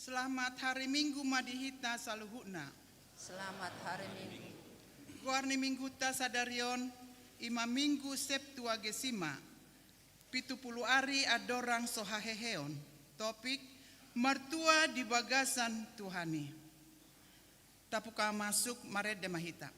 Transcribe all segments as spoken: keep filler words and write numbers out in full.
Selamat hari Minggu ma di hita saluhutna. Selamat hari Minggu. Goar ni Mingguta sadari on, i ma Minggu Septuagesima. Pitu pulu ari andorang so haheheon. Topik, martua di bagasan Tuhan i. Tabuka masuk, marende ma hita.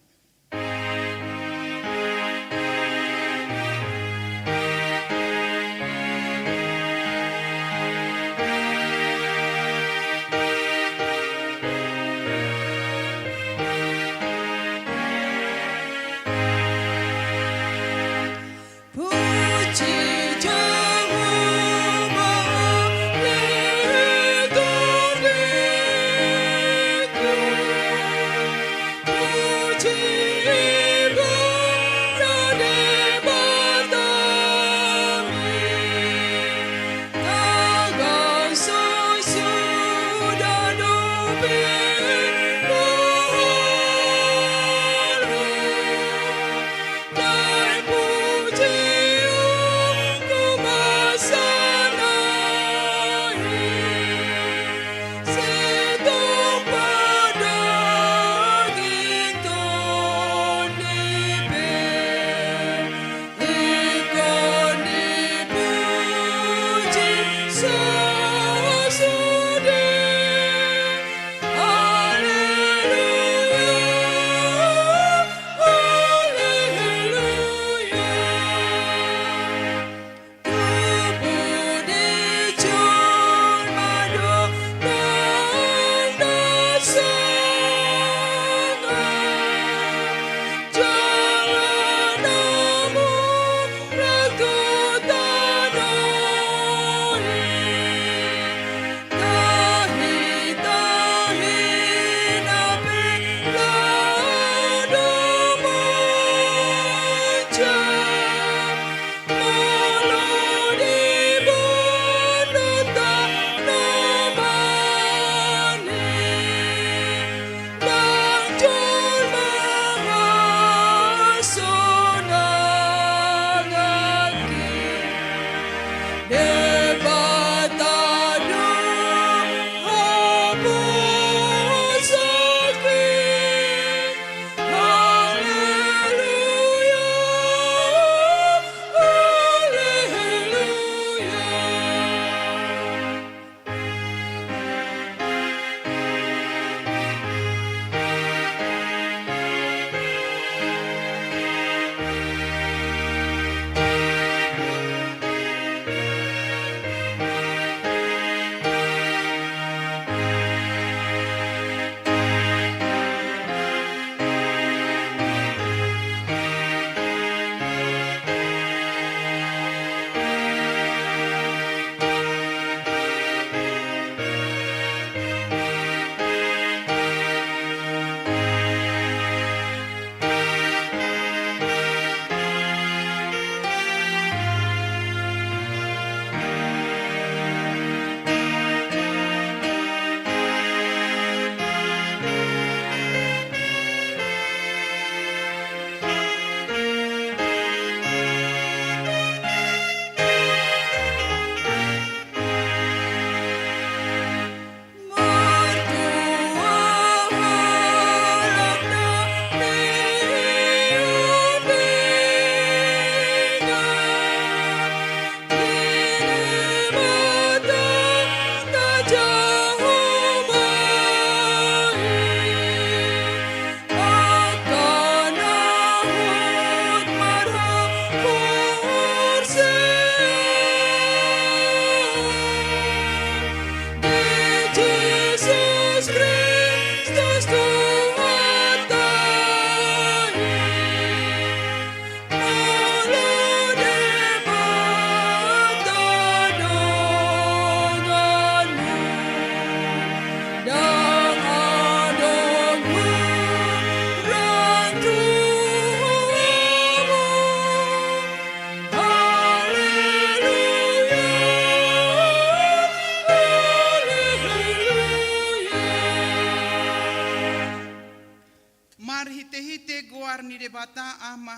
Marhitehite goar ni Debata Ama,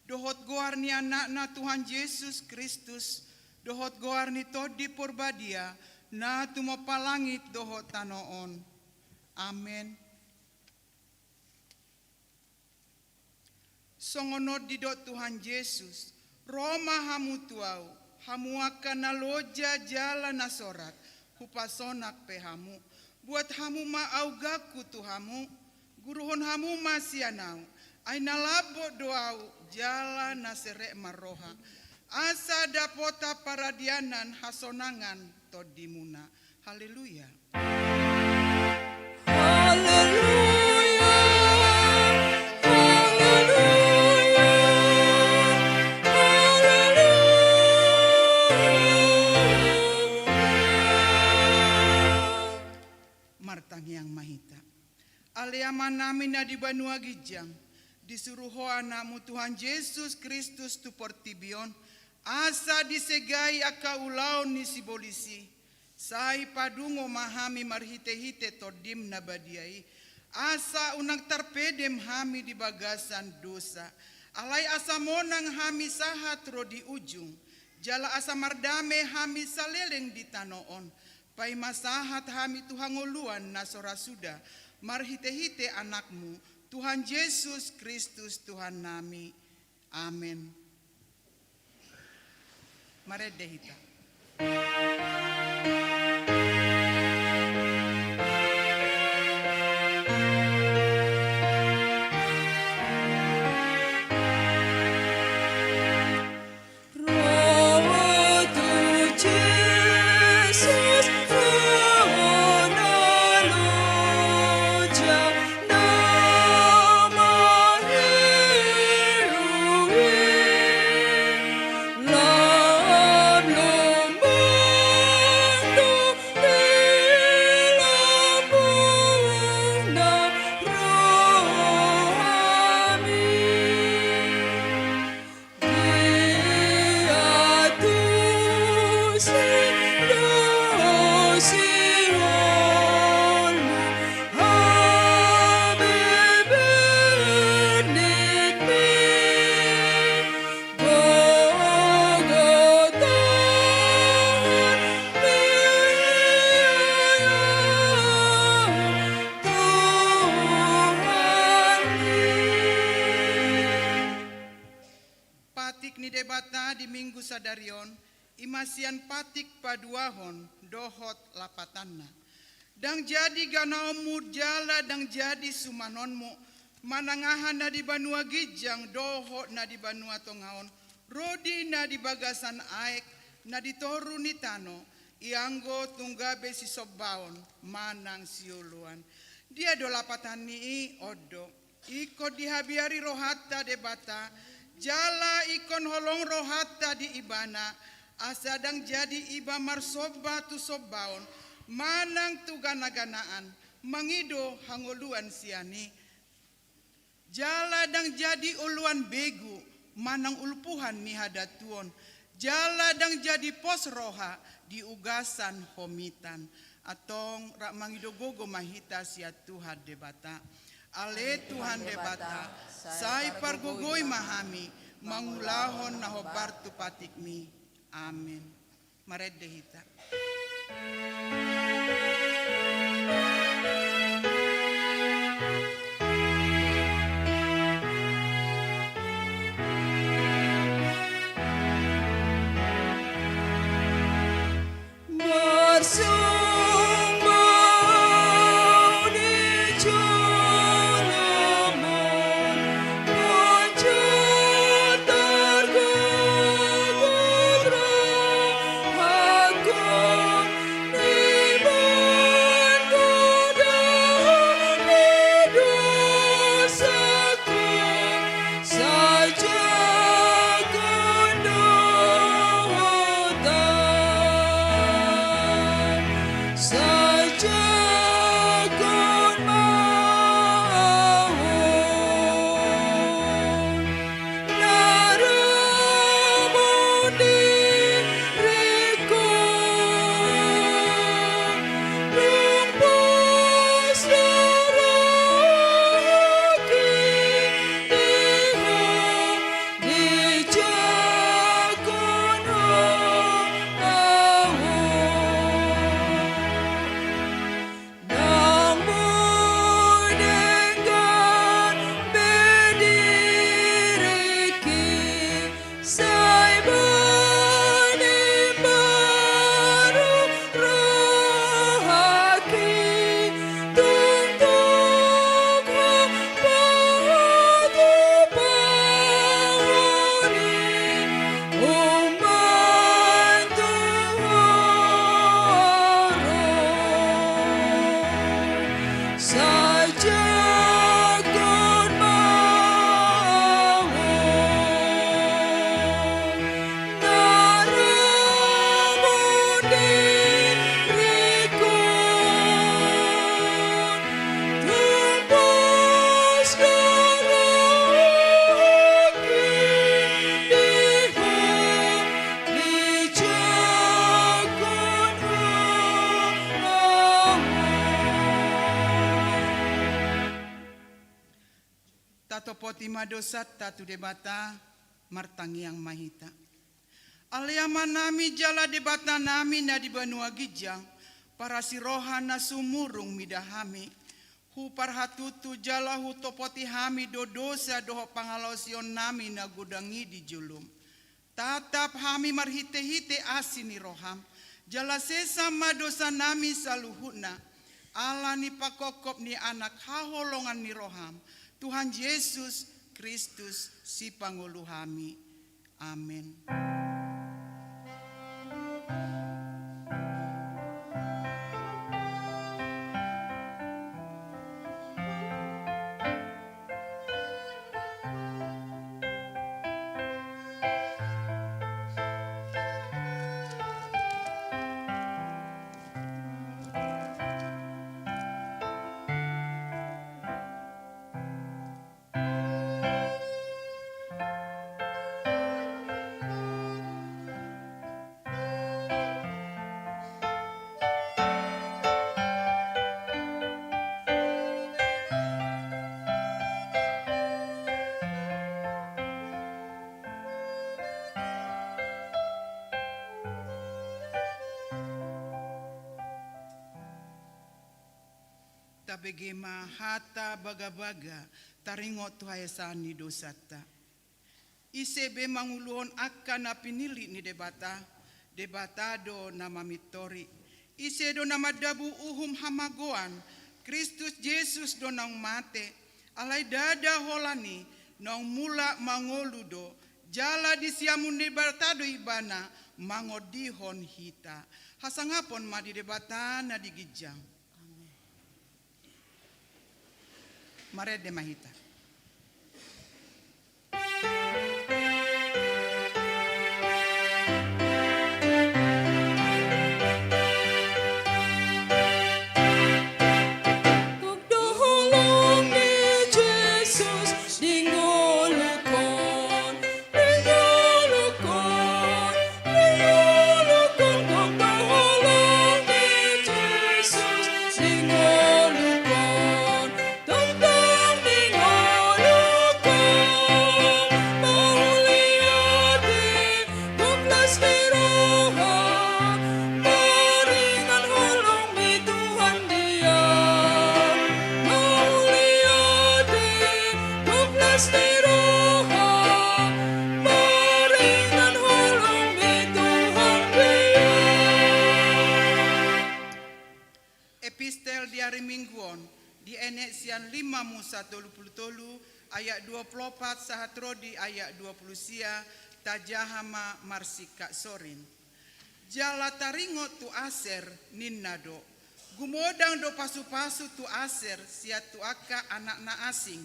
dohot goar ni Anakna Tuhan Jesus Kristus, dohot goar ni Tondi Porbadia, na tumompa langit dohot tano on. Amen. Songon on didok Tuhan Jesus: Ro ma hamu tu Ahu, hamu angka na loja jala na sorat, hupasonang pe hamu. Buat hamu ma augangku tu hamu, guruhon hamu ma sian Ahu, ai na lambok do Ahu jala na serep marroha, asa dapota paradianan hasonangan tondimuna. Haleluya. Haleluya, haleluya, haleluya. Martangiang ma hita. Ale Amanami na di banua ginjang, disuru Ho Anakmu Tuhan Jesus Kristus tu portibi on, asa disegai angka ulaon ni sibolis i, sai padungo ma hami marhitehite Tondim na badia i, asa unang tarpedem hami di bagasan dosa, alai asa monang hami sahat ro di ujung, jala asa mardame hami saleleng di tano on, paima sahat hami tu hangoluan na so ra suda, marhitehite Anakmu, Tuhan Jesus Kristus Tuhannami. Amen. Marende hita. Patik ni Debata di Minggu sadari on, i ma sian Patik Paduahon dohot lapatanna. Ndang jadi ganaonmu jala ndang jadi sumanonmu, manang aha na di banua ginjang dohot na di banua tonga on, ro di na di bagasan aek, na di toru ni tano, ianggo tung gabe sisombaon manang sioloan. Dia do lapatan ni i? On do. Ingkon dihabiari rohanta Debata, jala ingkon holong rohanta di Ibana, asa ndang jadi iba marsomba tu sombaon, manang tu ganaganaan, mangido hangoluan sian i. Jala ndang jadi oloan begu, manang ulpuhan ni hadatuon, jala ndang jadi pos roha di ugasan homitan. Antong rap mangido gogo ma hita sian Tuhan Debata. Ale Tuhan Debata, sai pargogoi ma hami mangulahon na hombar tu patikmi. Amen. Marende hita. Tatopoti ma dosanta tu Debata, martangiang ma hita. Ale Amanami jala Debatanami na di banua ginjang, parasi roha na sumurung mida hami. Huparhatutu jala hutopoti hami do dosa dohot pangalaosionnami na godang i di jolom. Tatap hami marhitehite asi ni roham, jala sesa ma dosanami saluhutna, ala ni pangkophop ni Anak haholongan ni roham, Tuhan Jesus Kristus, Sipangolu hami. Amen. Tabege ma hata bagabaga, taringot tu haesaan ni dosanta. Ise be manguluhon angka na pinillit ni Debata? Debata do na mamintori. Ise do na mandabu uhum hamagoan? Kristus Jesus do naung mate, alai ndada holan i, naung mulak mangolu do, jala di siamun ni Debata do Ibana mangondihon hita. Hasangapon ma di Debata na di ginjang. Amen. Marende ma hita. Epistel di ari Minggu on dienet sian lima Musa tolu pulu tolu ayat dua pulu opat sahat ro di ayat dua pulu sia. Tajaha ma marsingkat sorin. Jala taringot tu Aser, ninna do: Gumodang do pasupasu tu Aser sian tu angka anak na asing.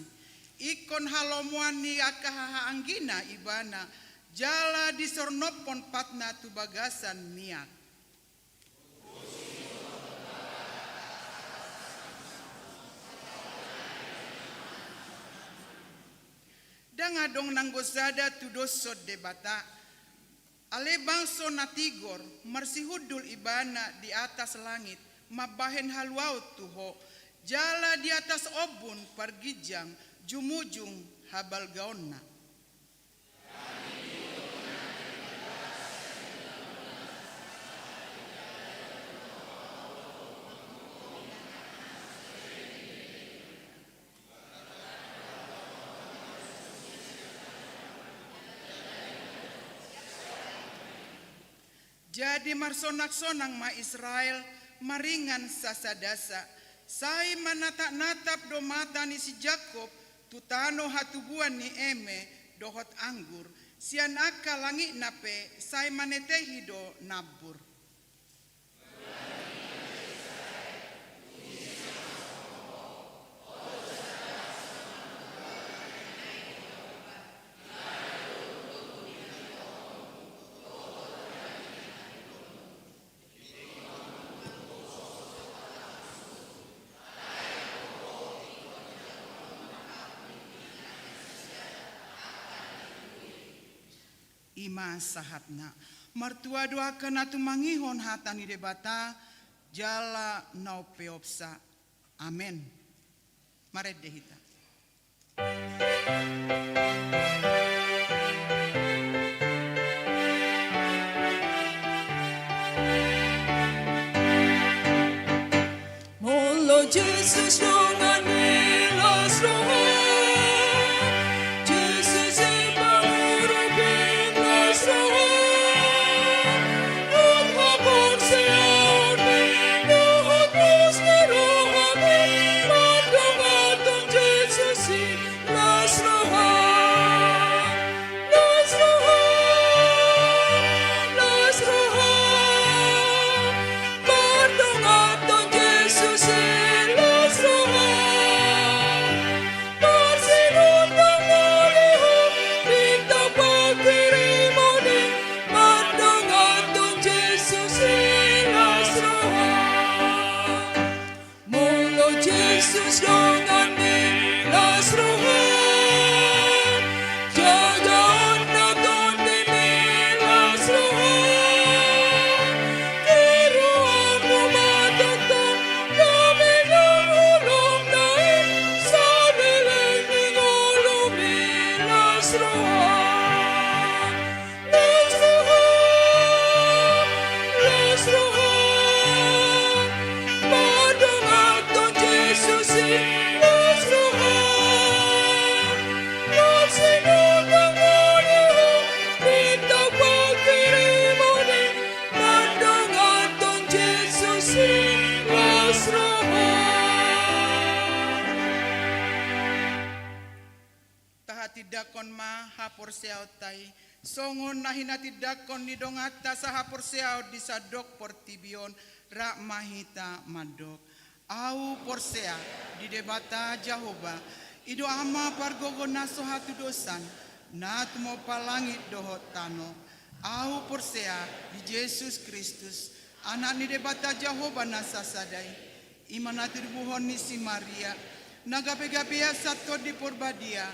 Ingkon halomoan ni angka hahaanggina ibana, jala disornophon patna tu bagasan miak. Ndang adong nanggo sada tudoshon Debata. Ale bangso na tigor, marsihundul ibana di atas langit, mambahen haluaon tu ho, jala di atas ombun parginjang jumujung habalgaonna. Jadi marsonang-sonang ma Israel maringan sasadasa. Sai manatap-natap do mata ni si Jakkob tu tano hatubuan ni eme dohot anggur, sian angka langitna pe sai manetehi do nambur. I ma sahatna. Martua do angka na tumangihon hata ni Debata jala na umpeopsa. Amen. Marende hita. Molo Jesus dongan ni las roha, Jesus i pangurupi las roha, dohot haporseaon ni dohot las ni roha ni, mandongankon Jesus i las roha. Las roha, las roha, mandongankon Jesus i las roha. Marsinondang ma di ho, bintang panghirimon i, mandongankon Jesus i las roha. Molo Jesus dongan ni las roha, jagaon na tondi ni las roha. Tiruonmu ma tongtong dame nang holongna i, saleleng ni ngolumi las roha. Las roha, las roha, mandongankon Jesus i las roha. Marsinondang ma di ho, bintang panghirimon i, mandongankon Jesus i las roha. Tahatindangkon ma haporseaonta i, songon na hinatindangkon ni donganta sahaporseaon di sandok portibi on, rap ma hita mandok. Ahu porsea di Debata Jahowa, i do Ama pargogo na so hatudosan, na tumompa langit dohot tano. Ahu porsea di Jesus Kristus, Anak ni Debata Jahowa na sasada i, i ma na tinobuhon ni si Maria, na gabegabean sian Tondi Porbadia,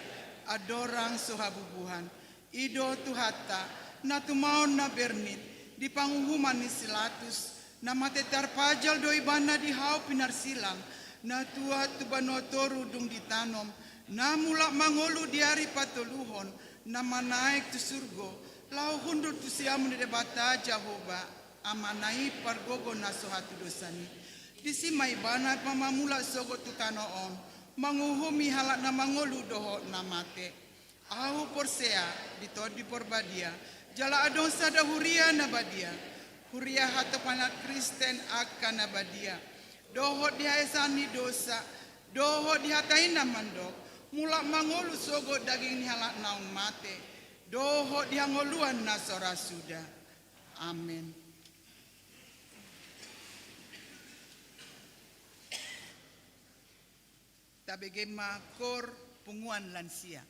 andorang so habubuhan. I do Tuhanta, na tumaon na bernit di panguhuman ni si Pilatus, na mate tarpajal do Ibana di hau pinarsilang, na tuat tu banua toru dung ditanom, na mulak mangolu di ari patoluhon, na manaek tu surgo, laho hundul tu siamun ni Debata Jahowa, Amana i pargogo na so hatudosan i. Disi ma Ibana pamamulak sogot tu tano on, manguhumi halak na mangolu dohot na mate. Ahu porsea di Tondi Porbadia, jala adong sada huria na badia, huria hatopan Kristen angka na badia, dohot di haesaan ni dosa, dohot di hata i na mandok, mulak mangolu sogot daging ni halak naung mate, dohot di hangoluan na so ra suda. Amen. Tabege ma kor punguan lansia.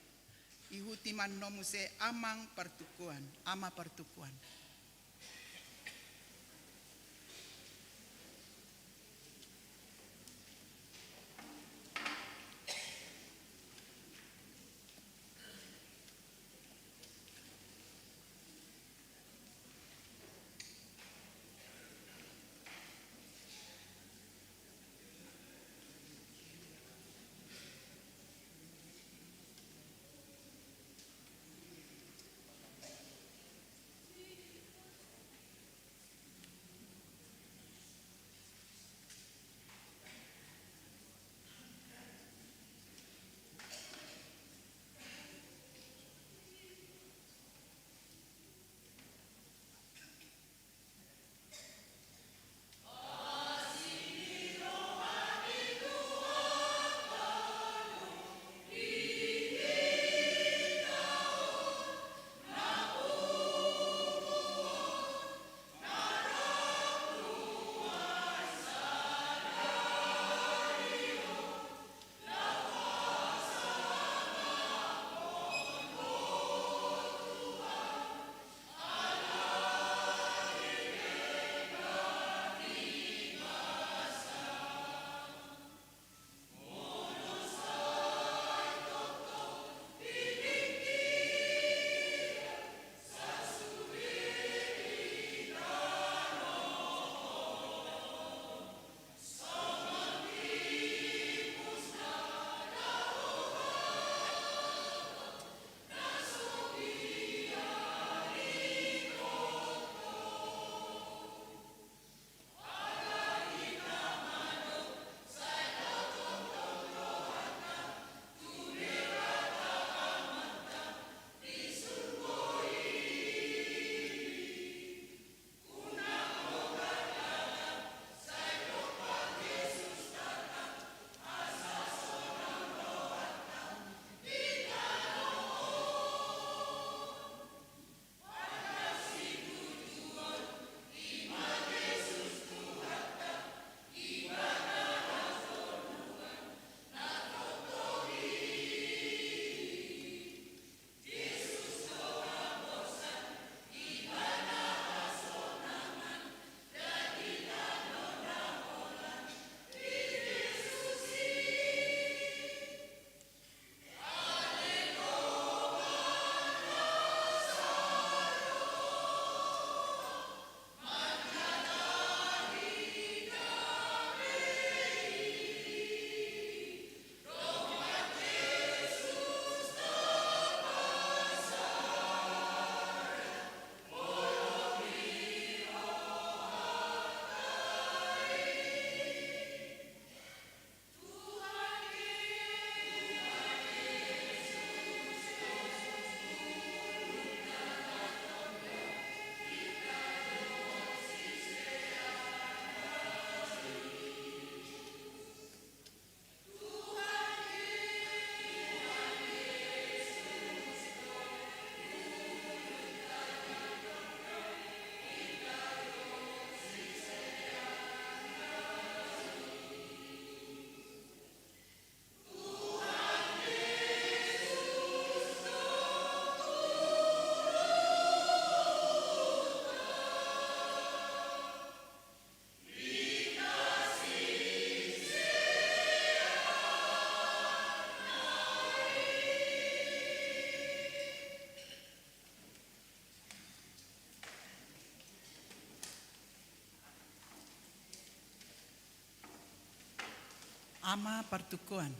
Ihuti ma annon muse amang partukuan, ama partukuan. Ama Partungkoan.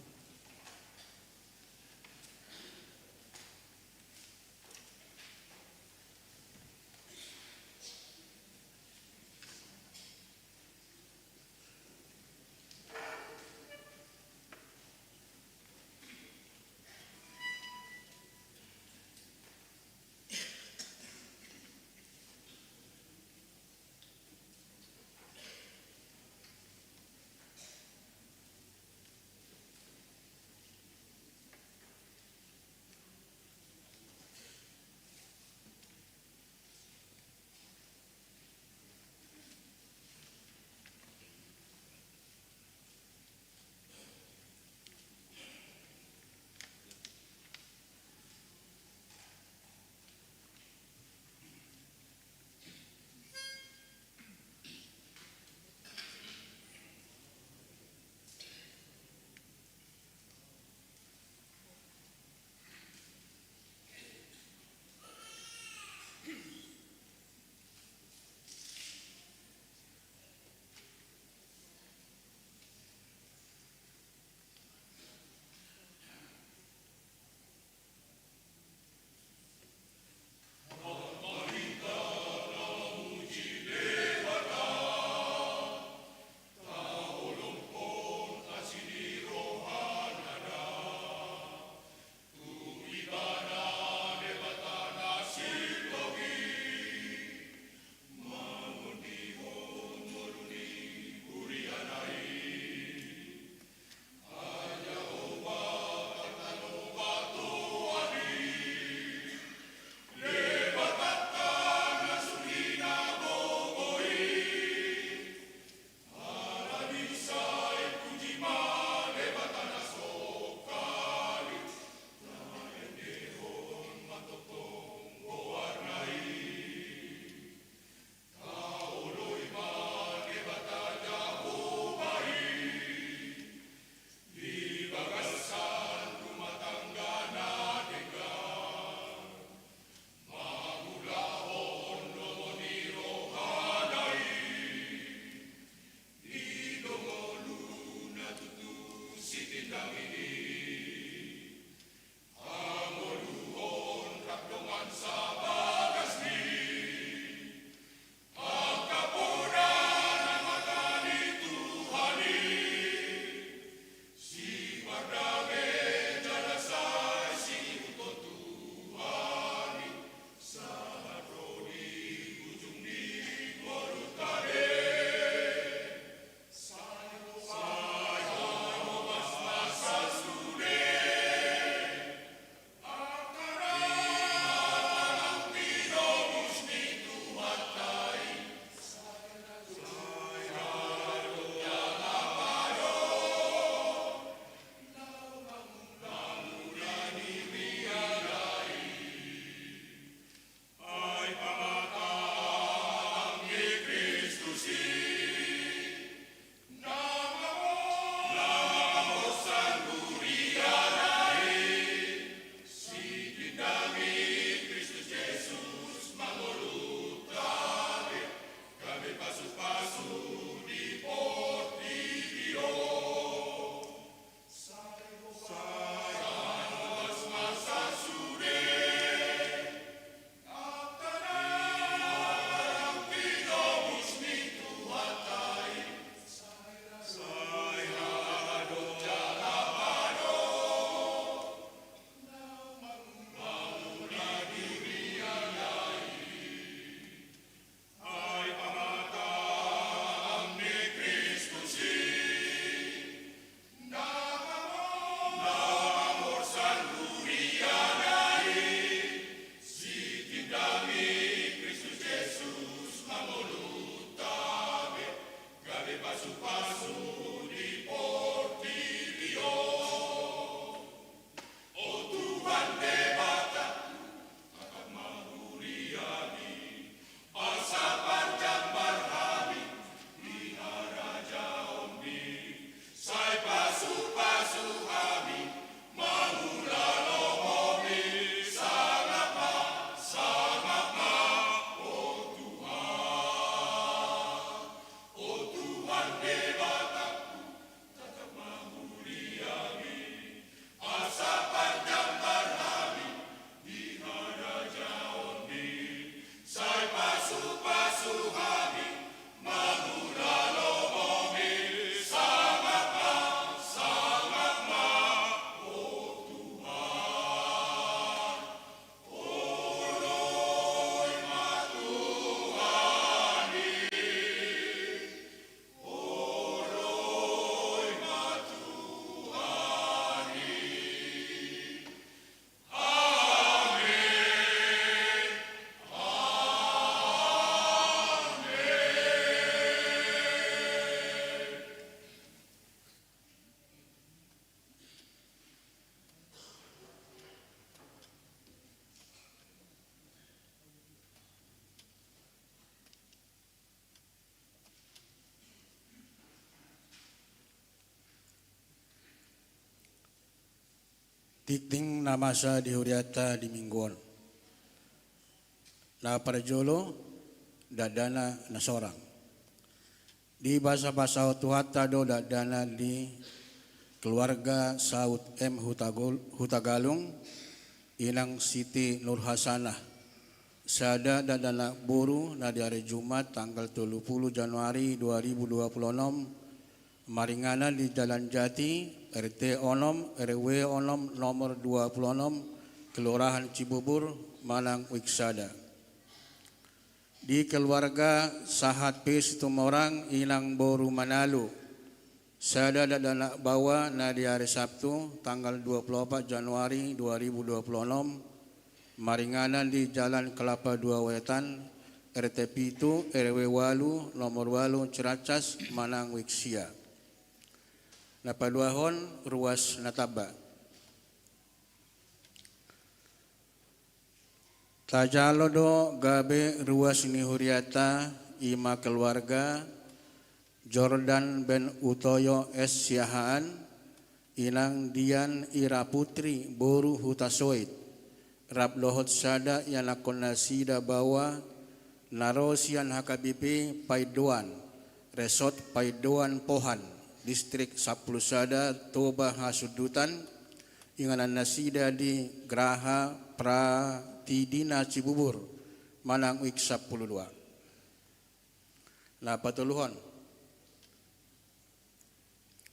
Tingting na masa di huriata di minggu on. Na parjolo, dakdanak na sorang. Dibasabasahon Tuhanta do dakdanak di keluarga Saud M Hutagol-, Hutagalung, inang Siti Nurhasanah. Sada dakdanak boru na di ari Jumat tanggal tolu pulu Januari dua ribu dua pulu onom, maringanan di Jalan Jati, R T onom, R W onom, nomor dua pulu onom, Kelurahan Cibubur, manang uik sada. Di keluarga sahat pe Situmorang, inang boru Manalu. Sada dakdanak baoa na di ari Sabtu tanggal dua pulu opat Januari dua ribu dua pulu onom, maringanan di Jalan Kelapa Dua Wetan, R T pitu, R W ualu, nomor ualu, Ciracas, manang uik sia. Na paduahon, ruas na tamba. Tajalo do gabe ruas ni huriata, i ma keluarga Jordan ben Utoyo S Siahaan, inang Dian Ira Putri boru Hutasoit, rap dohot sada ianakkon nasida baoa, na ro sian H K B P Paindoan, Resort Paindoan Pohan, Distrik sampulu sada Toba Hasundutan, inganan nasida di Graha Pratidina Cibubur, manang uik sampulu dua. Na patoluhon.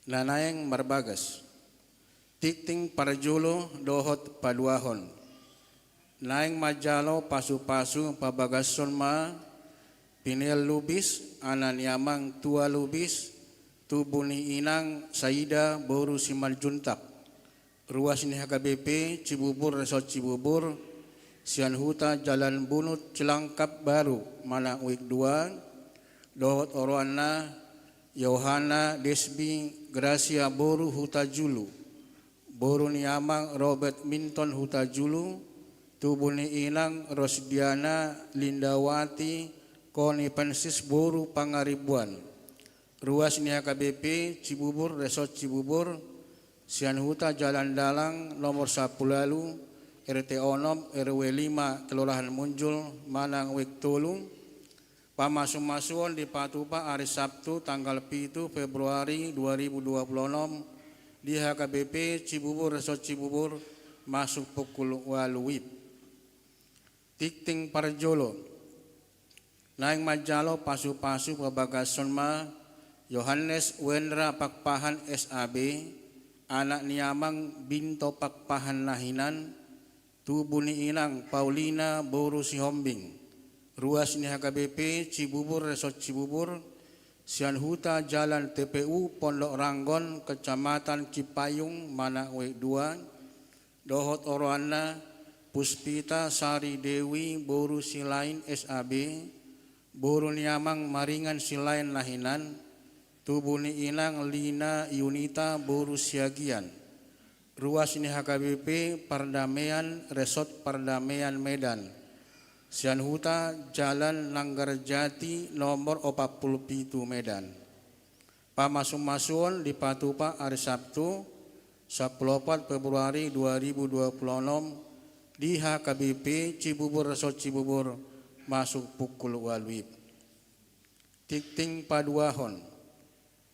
Na naeng marbagas. Tingting parjolo dohot paduahon. Naeng manjalo pasupasu pabagashon ma Piniel Lubis, anak ni amang Tua Lubis, tubu ni inang Saida boru Simanjuntak. Ruas ni H K B P Cibubur Resort Cibubur, sian huta Jalan Bunut Cilangkap Baru, manang uik dua, dohot oroanna Yohana Desbi Gracia boru Hutajulu, boru ni amang Robert Minton Hutajulu, tubu ni inang Rosdiana Lindawati Konipensis boru Pangaribuan. Ruas ni H K B P Cibubur Resort Cibubur, sian huta Jalan Dalang nomor sampulu ualu, R T onom, R W lima, Kelurahan Munjul, manang uik tolu. Pamasumasuon dipatupa ari Sabtu tanggal pitu Februari dua ribu dua pulu onom di H K B P Cibubur Resort Cibubur, masuk pukul ualu wib. Tingting parjolo. Naeng manjalo pasupasu pabagashon ma Yohanes Wendra Pakpahan S A B, anak ni amang Binto Pakpahan Nahinan, tubu ni inang Paulina boru Sihombing, ruas ni H K B P Cibubur Resort Cibubur, sian huta Jalan T P U Pondok Ranggon, Kecamatan Cipayung, manang uik dua, dohot oroanna Puspita Sari Dewi boru Silain S A B, boru ni amang Maringan Silain Nahinan, tubu ni inang Lina Yunita boru Siagian. Ruas ni H K B P Pardamean, Resort Pardamean Medan. Sian huta Jalan Nanggar Jati nomor opat pulu pitu Medan. Pamasumasuon dipatupa ari Sabtu, sampulu opat Februari dua ribu dua pulu onom, di H K B P Cibubur Resort Cibubur, masuk pukul ualu wib. Tingting paduahon.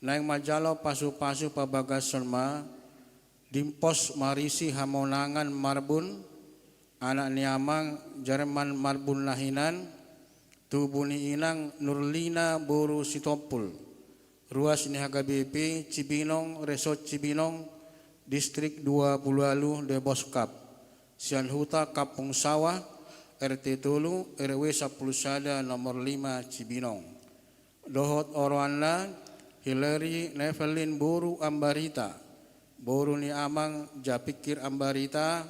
Naeng manjalo pasupasu pabagashon ma Dimpos Marisi Hamonangan Marbun, anak ni amang Jerman Marbun Nahinan, tubu ni inang Nurlina boru Sitompul, ruas ni H K B P Cibinong, Resort Cibinong, Distrik dua pulu ualu Deboskap, sian huta Kampung Sawah, R T tolu, R W sampulu sada, nomor lima, Cibinong. Dohot oroanna Hilary Nevelin boru Ambarita, boru ni amang Japikir Ambarita,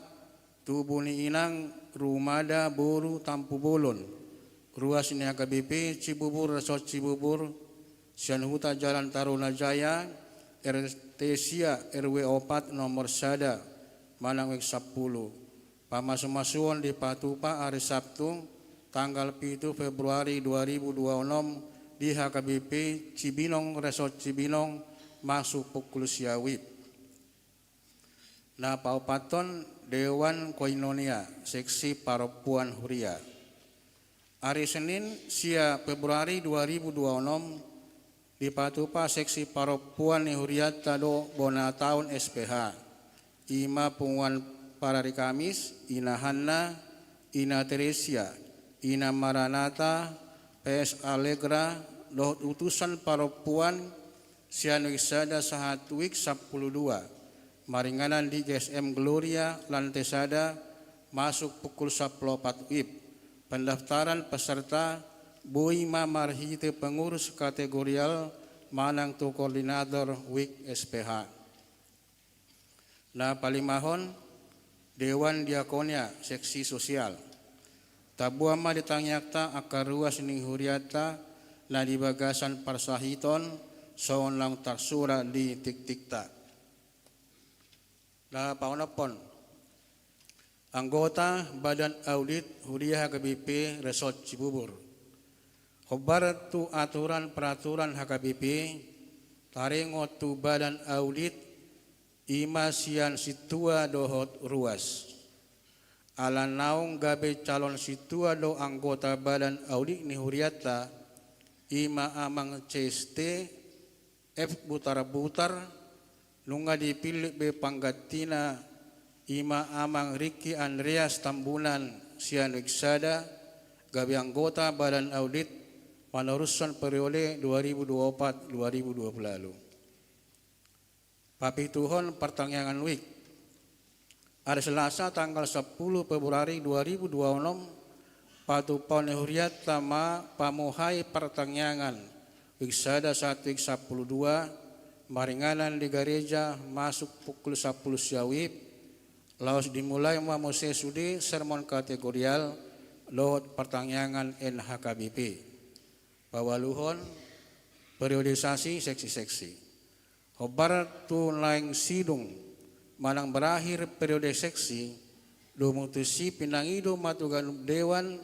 tubu ni inang Rumada boru Tampubolon, ruas ni H K B P Cibubur Resort Cibubur, sian huta Jalan Tarunajaya, R T sia, R W opat, nomor sada, manang uik sampulu. Pamasumasuon dipatupa ari Sabtu, tanggal pitu Februari dua ribu dua onom, di H K B P Cibinong, Resort Cibinong, masuk pukul sia wib. Na paopathon, Dewan Koinonia, Seksi Parompuan Huria. Ari Senin, sia Februari dua ribu dua onom, dipatupa Seksi Parompuan ni hurianta do bona taon S P H. I ma punguan Parari Kamis, Ina Hanna, Ina Teresia, Ina Maranata, P S Allegra, dohot utusan parompuan sian wik sada sahat wik sampulu dua, maringanan di G S M Gloria, lante sada, masuk pukul sampulu opat wib. Pendaftaran peserta boi ma marhite pengurus kategorial manang tu koordinator wik S P H. Na palimahon, Dewan Diakonia, Seksi Sosial. Taboan ma di tangiangta angka ruas ni hurianta na di bagasan parsahiton, songon naung tarsurat di tiktikta. Na paonomhon, anggota Badan Audit Huria H K B P Resort Cibubur. Hombar tu aturan peraturan H K B P, taringot tu Badan Audit, i ma sian sintua dohot ruas. Ala naung gabe calon sintua do anggota Badan Audit ni hurianta, i ma Amang C S T F Butarbutar, nunga dipillit be panggantina, i ma Amang Riki Andreas Tambunan sian wik sada, gabe anggota Badan Audit manorushon periode dua ribu dua opat dua ribu dua pulu ualu. Papituhon partangiangan wik. Ari Selasa tanggal sampulu Februari dua ribu dua onom, patupaon ni hurianta ma pamuhai partangiangan wik sada sahat wik sampulu dua, maringanan di gareja masuk pukul sampulu sia wib, laos dimulai ma muse sude sermon kategorial dohot partangiangan N H K B P. Paualuhon, periodisasi seksi-seksi. Hombar tu naeng sidung manang berakhir periode seksi, domu tusi pinangido ma tu ganup dewan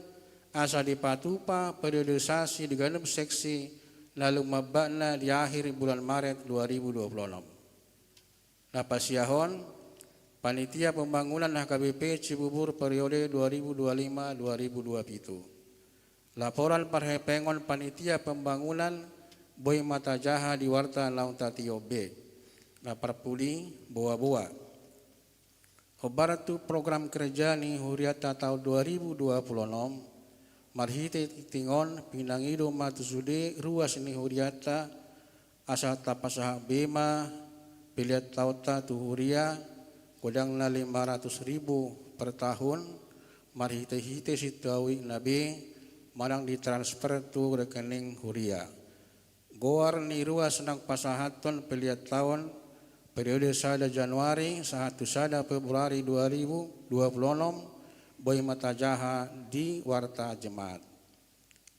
asa dipatupa periodisasi di ganup seksi na lumambatna di akhir bulan Maret dua ribu dua pulu onom. Na pasiahon, panitia pembangunan H K B P Cibubur periode dua ribu dua lima dua ribu dua pitu. Laporan parhepengon panitia pembangunan boi ma tajaha di warta naung tatiop be. Na parpudi, boa-boa. Hombar tu program kerja ni hurianta taon dua ribu dua pulu onom, marhite tingting on pinangido ma tu sude ruas ni hurianta, asa tapasahat be ma pelean taonta tu huria, godangna lima ratus ribu per tahun, marhite-hite sintua wikna be, manang ditransfer tu rekening huria. Goar ni ruas naung pasahathon pelean taon, periode sada Januari sahat tu sada Februari dua ribu dua pulu onom, boi ma tajaha di warta Jemaat.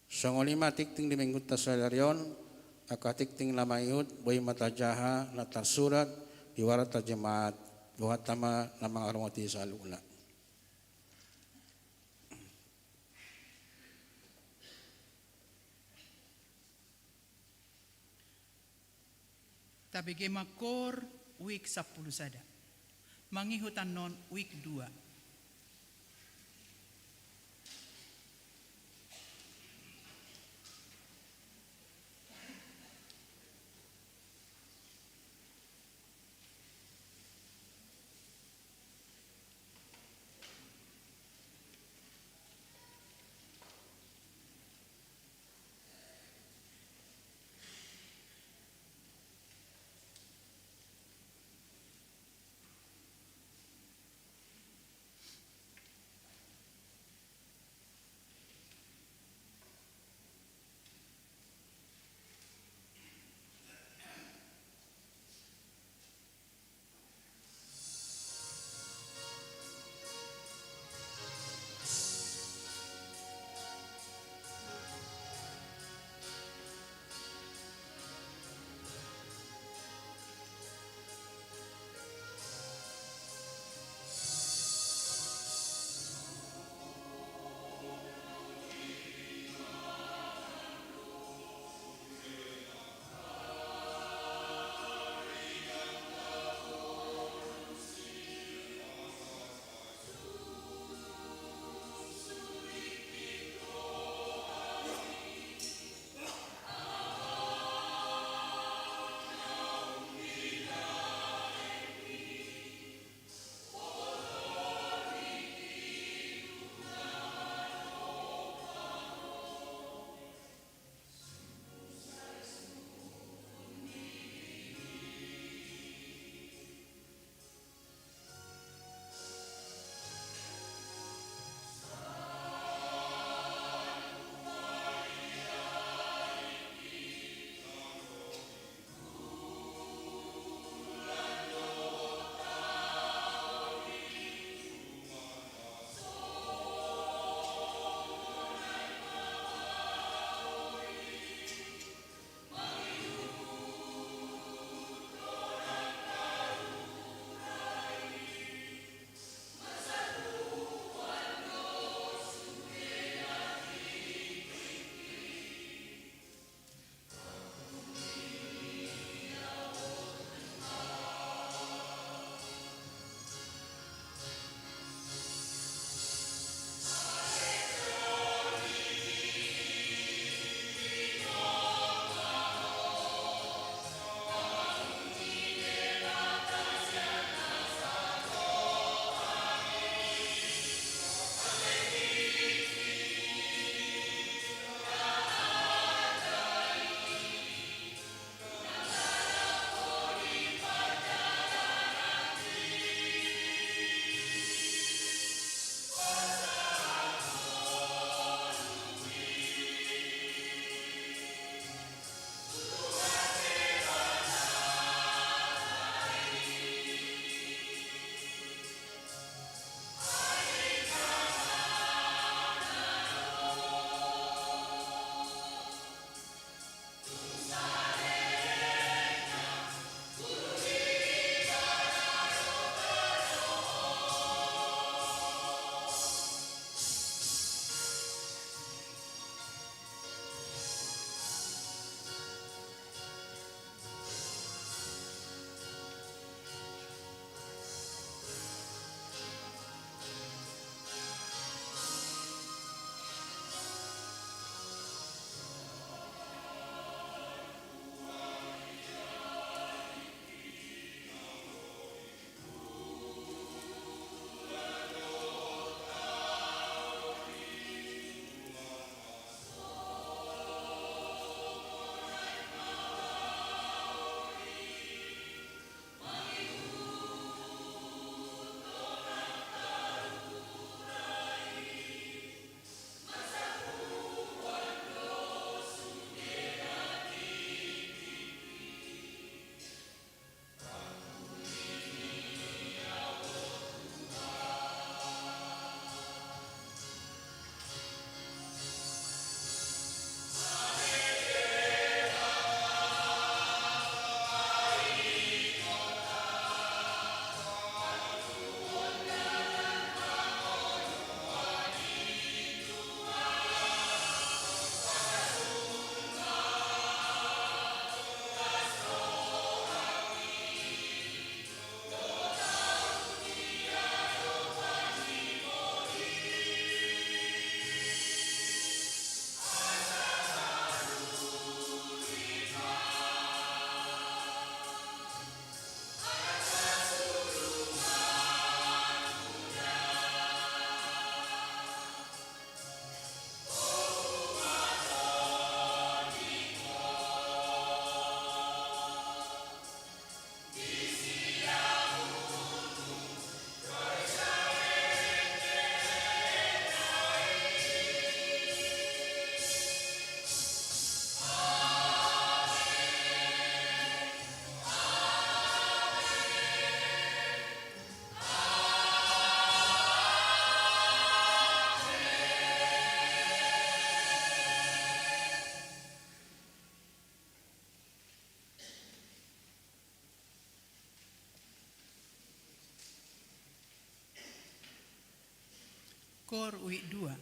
Songon i ma tingting di minggunta sadari on, angka tingting na mangihut boi ma tajaha na tarsurat di warta Jemaat. Bohanta ma na mangaramoti saluhutna. Tabege ma koor wik sampulu sada. Mangihut annon wik dua. Kor uik dua.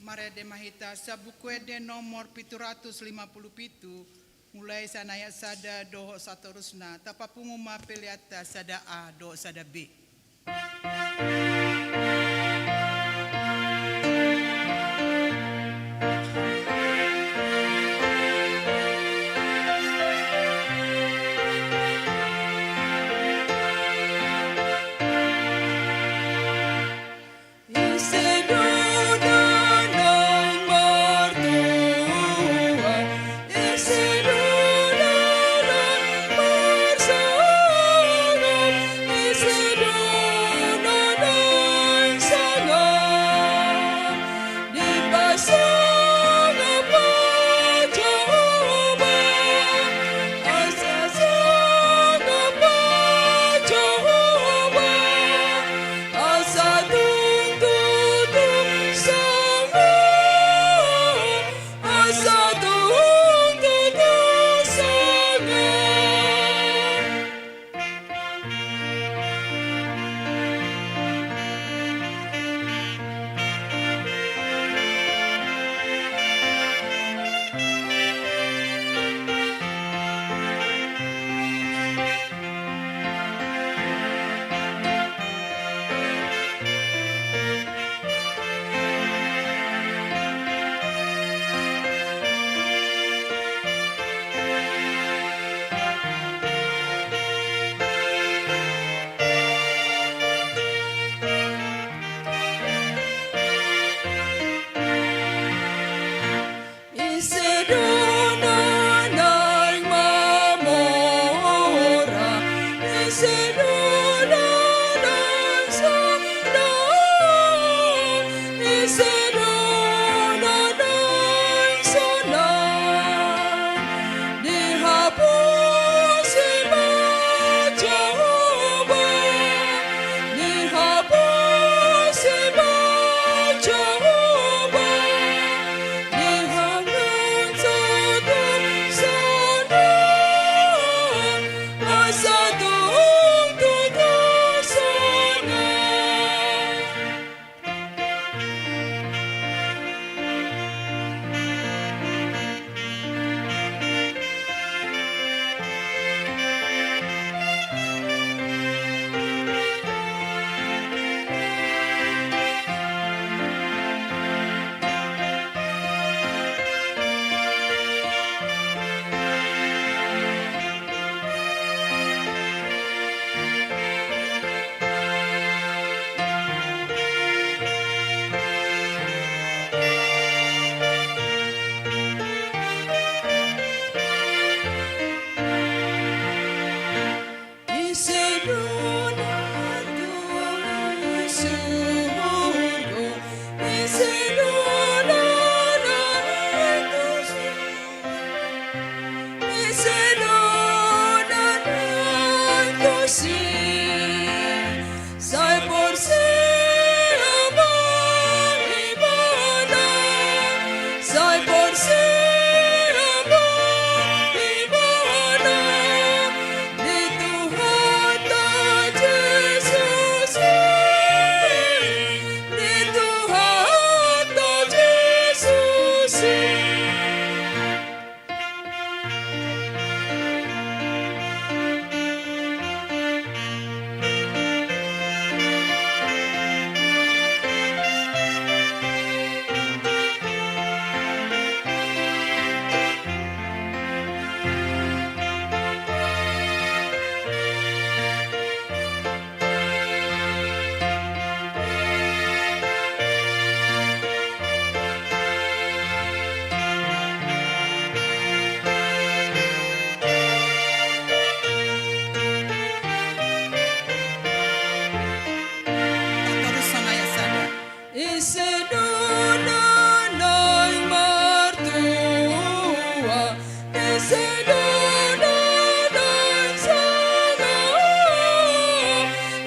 Marende ma hita Sian Buku Ende nomor pitu ratus lima pulu pitu, mulai sian ayat sada dohot satorusna. Tapapungu ma peleanta sada A dohot sada B. Tarushon ayat sada. Ise do na naeng martua, ise do na naeng sangap,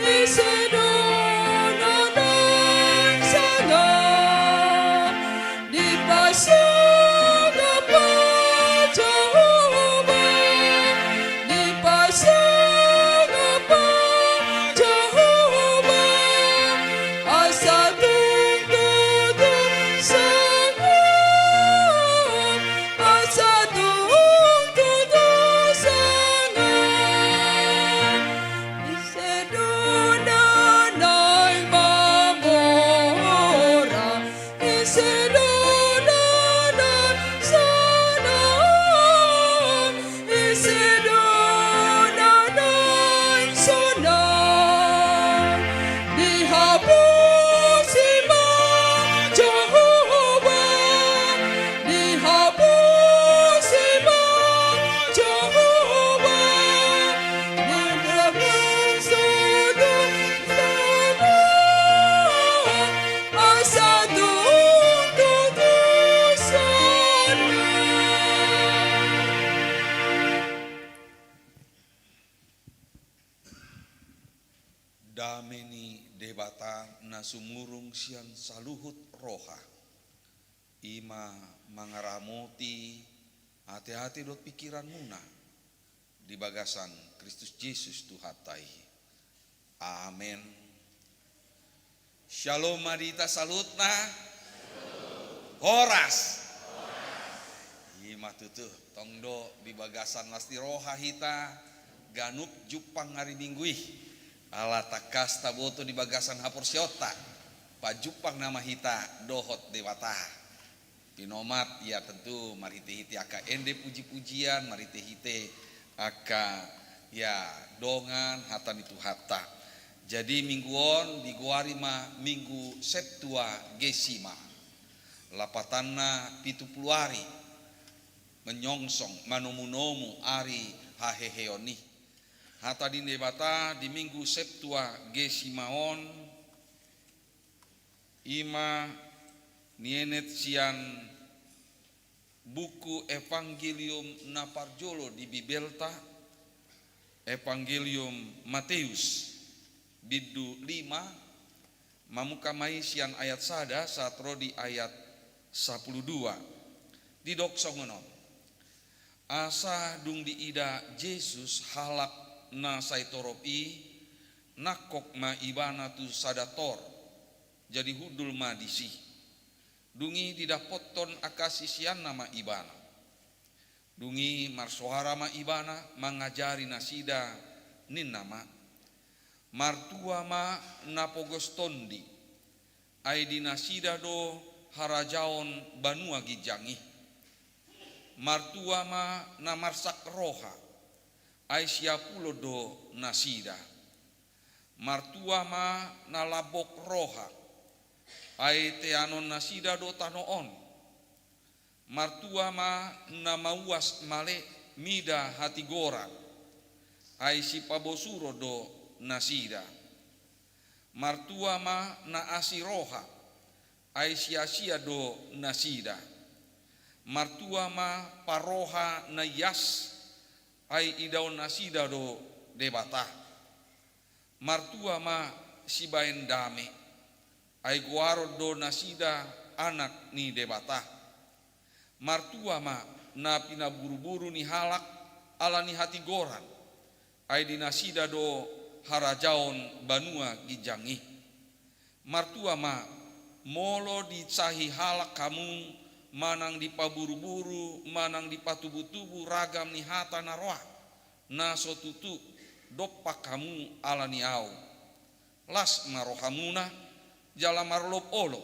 ise do na naeng sangap. Dipasangap ma Jahowa, dipasangap ma Jahowa, asa tung tutu sangap, asa tung tutu sangap. Ise do na naeng mamora, ise do na naeng sonang, ise do na naeng sonang. Dihaposi ma Jahowa, dihaposi ma Jahowa, mangapus tutu sonang, asa tung tutu sonang. Dame ni Debata na sumurung sian saluhut roha, i ma mangaramoti ateate dohot pingkiranmuna di bagasan Kristus Jesus Tuhanta i. Amen. Syalom ma di hita saluhutna. Horas. I ma tutu, tong do di bagasan las ni roha hita ganup jumpang ari Minggu i. Ala tangkas taboto di bagasan haporseaonta, pajumpang nama hita dohot Debata. Pinomat ia tentu marhite-hite angka ende puji-pujian, marhite-hite angka ia dongan hata ni Tuhanta. Jadi Minggu on digoari ma Minggu Septuagesima. Lapatanna pitu pulu ari menyongsong manomu-nomu ari haheheon i. Hata ni Debata di Minggu Septuagesima on i ma nienet sian buku Evangelium na parjolo di Bibelta, Evangelium Mateus, bindu lima, mamungka ma i sian ayat sada sahat ro di ayat sampulu dua. Didok songon on. Asa dung diida Jesus halak na sai torop i, nangkok ma ibana tu sada tor, jadi hundul ma disi. Dung i didapothon angka siseanna ma ibana. Dung i marsoara ma ibana mangajari nasida, ninna ma: Martua ma na pogos tondi, ai di nasida do harajaon banua ginjang i. Martua ma na marsak roha, ai siapulon do nasida. Martua ma na lambok roha, ai teanon nasida do tano on. Martua ma na mauas male mida hatigoran, ai sipabosuron do nasida. Martua ma na asi roha, ai sia-sia do nasida. Martua ma paroha na ias, ai idaon nasida do Debata. Martua ma sibaen dame, ai goaron do nasida anak ni Debata. Martua ma na pinaburu-buru ni halak ala ni hatigoran, ai di nasida do harajaon banua ginjang i. Martua ma, molo dicahi halak hamu, manang dipaburu-buru, manang dipatubu-tubu ragam ni hata na roa, na so tutu dompak hamu ala ni ahu. Las ma rohamuna, jala marolop olo,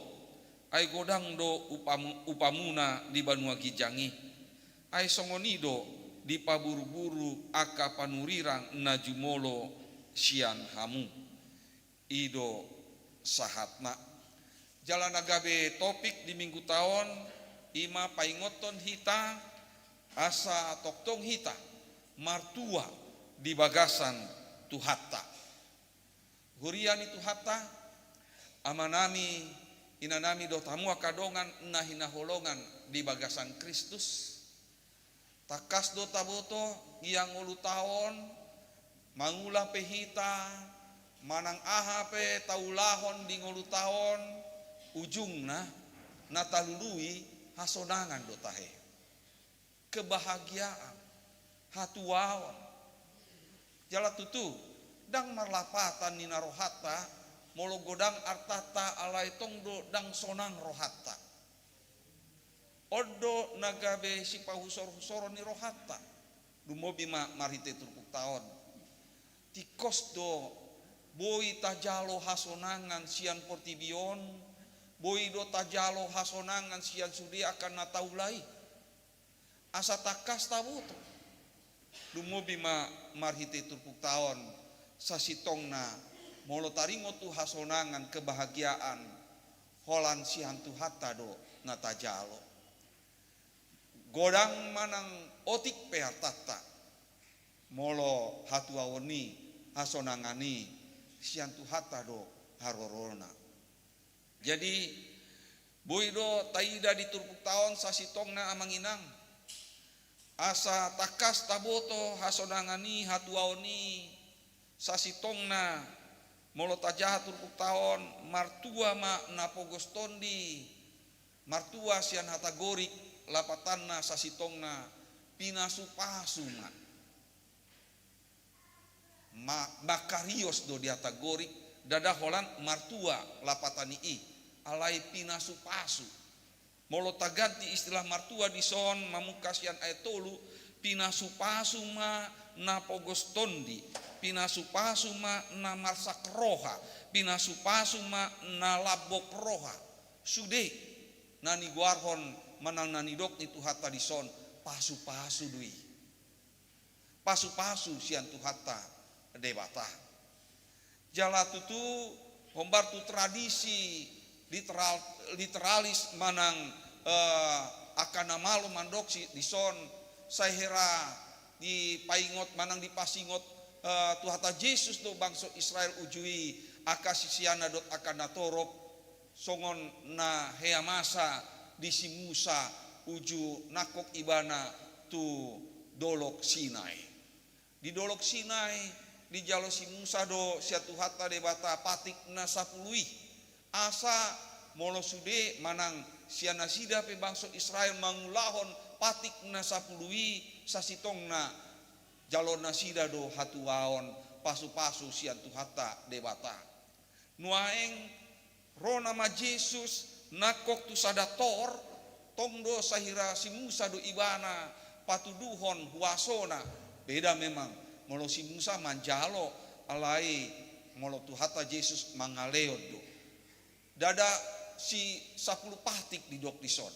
ai godang do upamu-, upamuna di banua ginjang i. Ai songon i do dipaburu-buru angka panurirang na jumolo sian hamu. I do sahatna. Jala na gabe topik di mingguta on, i ma paingothon hita, asa tongtong hita martua di bagasan Tuhanta. Huria ni Tuhanta, amanami, inanami dohot hamu angka dongan na hinaholongan di bagasan Kristus. Tangkas do taboto, ia ngolunta on, mangula pe hita, manang aha pe taulahon di ngolunta on, ujungna na talului hasonangan do tahe. Kebahagiaan, hatuaon. Jala tutu, ndang marlapatan ninna rohanta, molo godang artanta alai tong do ndang sonang rohanta. On do na gabe sipahusor-husoron ni rohanta. Lumobi ma marhite turpukta on. Tingkos do boi tajalo hasonangan sian portibi on, boi do tajalo hasonangan sian sude angka na taula i. Asa tangkas taboto. Lumobi ma marhite turpukta on, sasintongna molo taringot tu hasonangan kebahagiaan, holan sian Tuhanta do na tajalo. Godang manang otik pe artanta, molo hatuaon i, hasonangan i, sian Tuhanta do harorona. Jadi, boi do taida di turpukta on sasintongna amang inang. Asa tangkas taboto hasonangan i, hatuaon i, sasintongna molo tajaha turpukta on, martua ma na pogos tondi, martua sian hata Gorik, lapatanna sasintongna pinasu-pasu ma. Ma-, makarios do di hata Gorik, ndada holan martua lapatan ni i, alai pinasu-pasu. Molo taganti istilah martua dison, mamungka sian ayat tolu, pinasu-pasu ma na pogos tondi, pinasu-pasu ma na marsak roha, pinasu-pasu ma na lambok roha. Sude na nigoarhon manang na nidok ni Tuhanta dison, pasu-pasu do i. Pasu-pasu sian Tuhanta Debata. Jala tutu hombar tu tradisi literal-, literalis manang, eh, angka na malo mandok si dison, sai hera dipaingot manang dipasingot, eh, Tuhanta Jesus do bangso Israel uju i, angka siseanna dohot angka natorop, songon na hea masa di si Musa uju nangkok ibana tu Dolok Sinai. Di Dolok Sinai dijalo si Musa do sian Tuhanta Debata patik na sapulu i. Asa molo sude manang sian nasida pe bangso Israel mangulahon patik na sapulu i, sasintongna jaloon nasida do hatuaon, pasu-pasu sian Tuhanta Debata. Nuaeng ro nama Jesus nangkok tu sada tor, tong do sahira si Musa do ibana patuduhon huasona. Beda memang, molo si Musa manjalo, alai molo Tuhanta Jesus mangalehon do. Ndada si sapulu patik didok dison,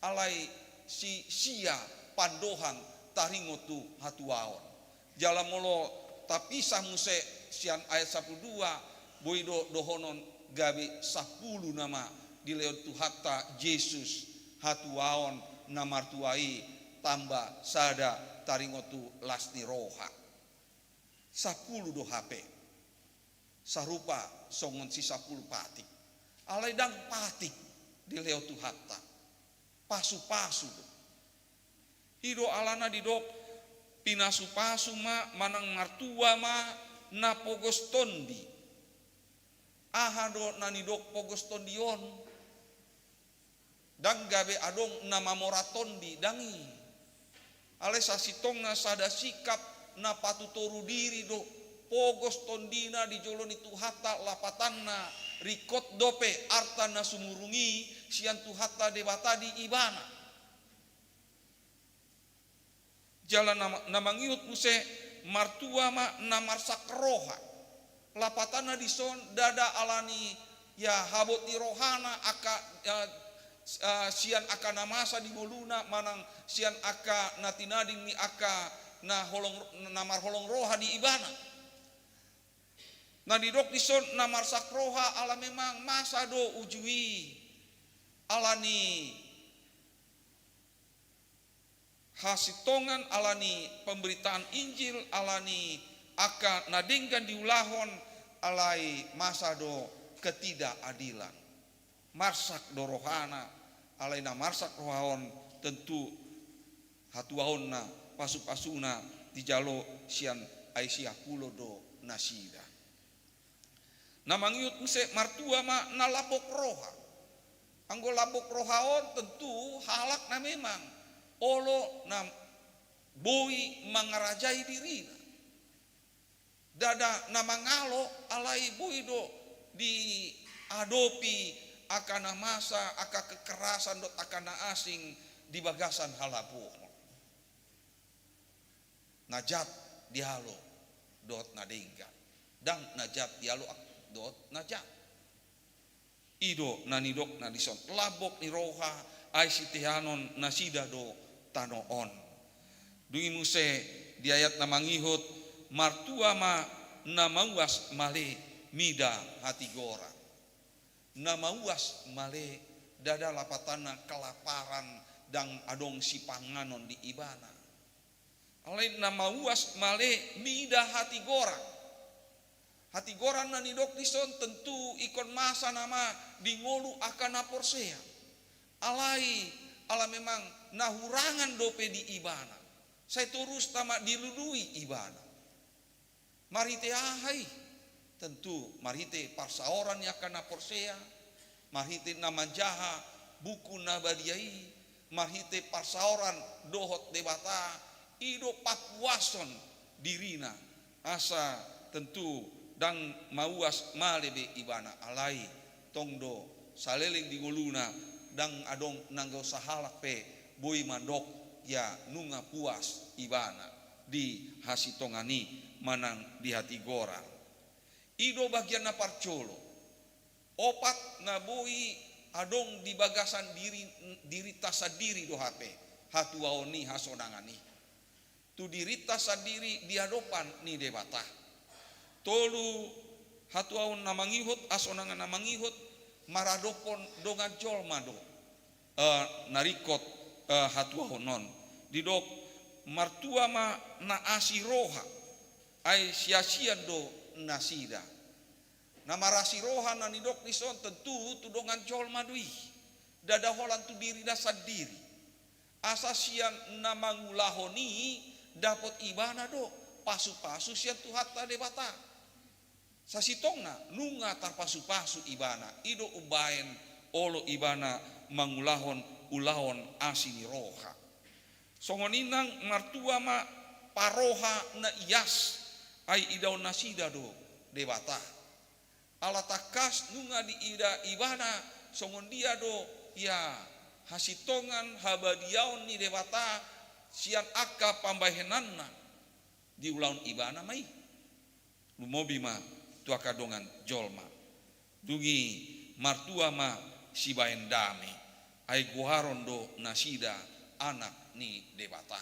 alai si sia pandohan taringot tu hatuaon. Jala molo tapisah muse sian ayat sapulu dua, boi do dohonon gabe sapulu nama dilehon Tuhanta Jesus hatuaon na martua i, tamba sada taringot tu las ni roha. Sapulu do hape. Sarupa songon si sampulu patik. Alai ndang patik dilehon Tuhanta. Pasupasu do. I do alana didok pinasupasu ma manang martua ma na pogos tondi. Aha do na nidok pogos tondi on? Ndang gabe adong na mamora tondi, ndang i. Alai sasintongna sada sikap na patutoru diri do, pogos tondina di jolo ni Tuhanta, lapatanna ringkot dope arta na sumurung i sian Tuhanta Debata di ibana. Jala na, na mangihut muse martua ma na marsak roha. Lapatanna dison ndada alani, ya, habot ni rohana angka, ya, s-, eh, sian angka na masa di ngoluna manang sian angka na tinading ni angka na holong, na marholong roha di ibana. Na nidok dison na marsak roha ala memang masa do uju i alani hasintongan, alani pemberitaan Injil, alani angka na denggan diulahon, alai masa do ketidakadilan. Marsak do rohana, alai na marsak roha on tentu hatuaonna, pasupasuna dijalo sian ai siakulo do nasida. Na mangihut muse martua ma na lambok roha. Anggo lambok roha on tentu halak na memang olo na boi mangarajai dirina. Ndada na mangalo alai boi do diadopi angka na masa, angka kekerasan dohot angka na asing di bagasan halabohon. Na jat dialo dohot na denggan. Ndang na jat dialo ak-, dohot na jat. I do na nidokna dison lambok ni roha, ai siteanon nasida do tano on. Dung i muse di ayat na mangihut, martua ma na mauas male mida hatigoran. Na mauas male, ndada lapatanna kelaparan, ndang adong sipanganon di ibana. Alai na mauas male mida hatigoran. Hatigoran na nidok dison tentu ingkon masa nama di ngolu angka na porsea. Alai ala memang na hurangan dope di ibana. Sai torus tama dilului ibana. Marhite aha i? Tentu marhite parsaoran ni angka na porsea, marhite na manjaha buku na badia i, marhite parsaoran dohot Debata, i do papuashon dirina, asa tentu ndang mauas male be ibana, alai tong do saleleng di ngoluna, ndang adong nanggo sahalak pe boi mandok ia nunga puas ibana di hasintongan i manang di hatigoran. I do bagian na parjolo. Opat na boi adong di bagasan diri, dirinta sandiri do hape hatuaon i, hasonangan i. Tu dirinta sandiri di adopan ni Debata. Tolu, hatuaon na mangihut, hasonangan na mangihut, maradophon dongan jolma do, eh, na ringkot, eh, hatuaon on. Didok, martua ma na asi roha, ai siasian do nasida. Na marasi roha na nidok dison tentu tu dongan jolma do i. Ndada holan tu dirina sandiri. Asa sian na mangulahon i dapot ibana do pasupasu sian Tuhanta Debata. Sasintongna nunga tarpasupasu ibana, i do umbaen olo ibana mangulahon ulaon asi ni roha. Songon i nang martua ma paroha na ias, ai idaon nasida do Debata. Ala tangkas nunga diida ibana songon dia do ia hasintongan habadiaon ni Debata sian angka pambahenanna, diulahon ibana ma i. Lumobi ma tu angka dongan jolma. Dung i martua ma sibaen dame, ai goaron do nasida anak ni Debata.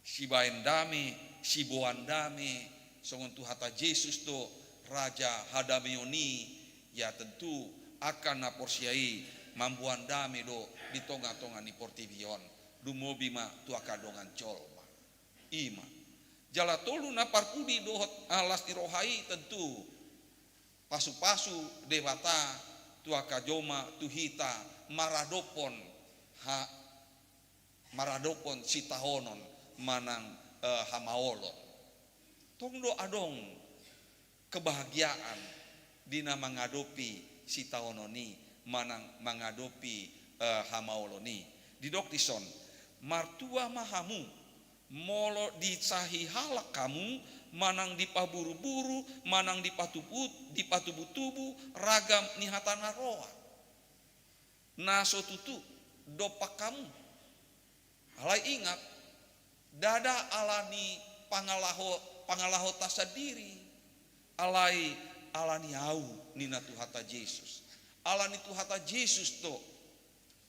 Sibaen dame, siboan dame, songon tu hata Jesus do raja hadameon i, ia tentu angka na porsea i mamboan dame do di tongatonga ni portibi on, lumobi ma tu angka dongan jolma. I ma. Jala tolu na parpudi dohot las ni roha i tentu pasu-pasu Debata tu angka jolma, tu hita, maradophon ha-, maradophon sitaonon manang, eh, hamaolon. Tong do adong kebahagiaan di na mangadopi sitaonon i manang mangadopi, eh, hamaolon i. Didok dison, martua ma hamu molo dicahi halak hamu, manang dipaburu-buru, manang dipatubu-, dipatubu-tubu ragam ni hata na roa. Na so tutu dompak hamu. Alai ingat, ndada ala ni pangalaho-, pangalahonta sandiri, alai ala ni au, ninna Tuhanta Jesus. Ala ni Tuhanta Jesus do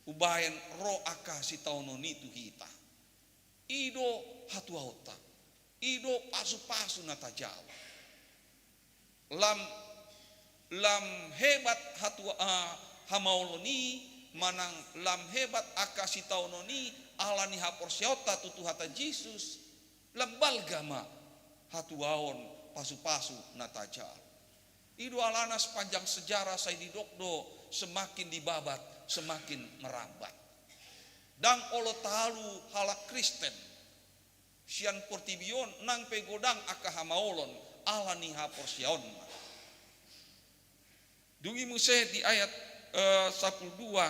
umbahen ro angka sitaonon i tu hita. I do hatuaonta. I do pasu-pasu na tajalo. Lam, lam hebat hatua-, ah, hamaolon i, manang lam hebat angka sitaonon i, ala ni haporseaonta tu Tuhanta Jesus, lam balga ma hatuaon pasu-pasu na tajalo. I do alana sepanjang sejarah sai didok do semakin dibabat, semakin merambat. Ndang olo talu halak Kristen sian portibi on nang pe godang angka hamaolon ala ni haporseaonna. Dung i muse di ayat, eh, sampulu dua,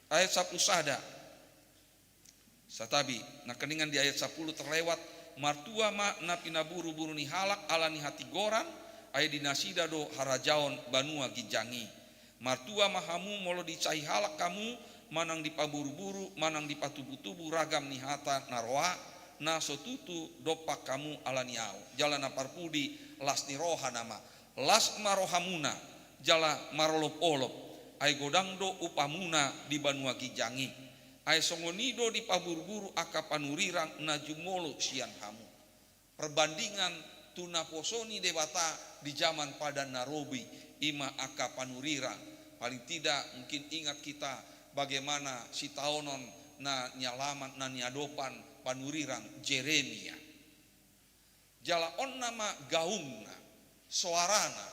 ayat sampulu sada. Santabi, nangkiningan di ayat sampulu terlewat, martua ma na pinaburu-buru ni halak ala ni hatigoran, ai di nasida do harajaon banua ginjang i. Martua ma hamu molo dicahi halak hamu, manang dipaburu-buru, manang dipatubu-tubu ragam ni hata na roa, na so tutu dompak hamu ala ni au. Jala na parpudi, las ni roha nama. Las ma rohamuna, jala marolop-olop, ai godang do upamuna di banua ginjang i. Ai songon i do dipaburu-buru angka panurirang na jumolo sian hamu. Perbandingan tu naposo ni Debata di jaman Padan Na Robi, i ma angka panurirang. Paling tidak mungkin ingat kita bagaimana sitaonon na nialaman, na niadopan panurirang Jeremia. Jala on nama gaungna, soarana,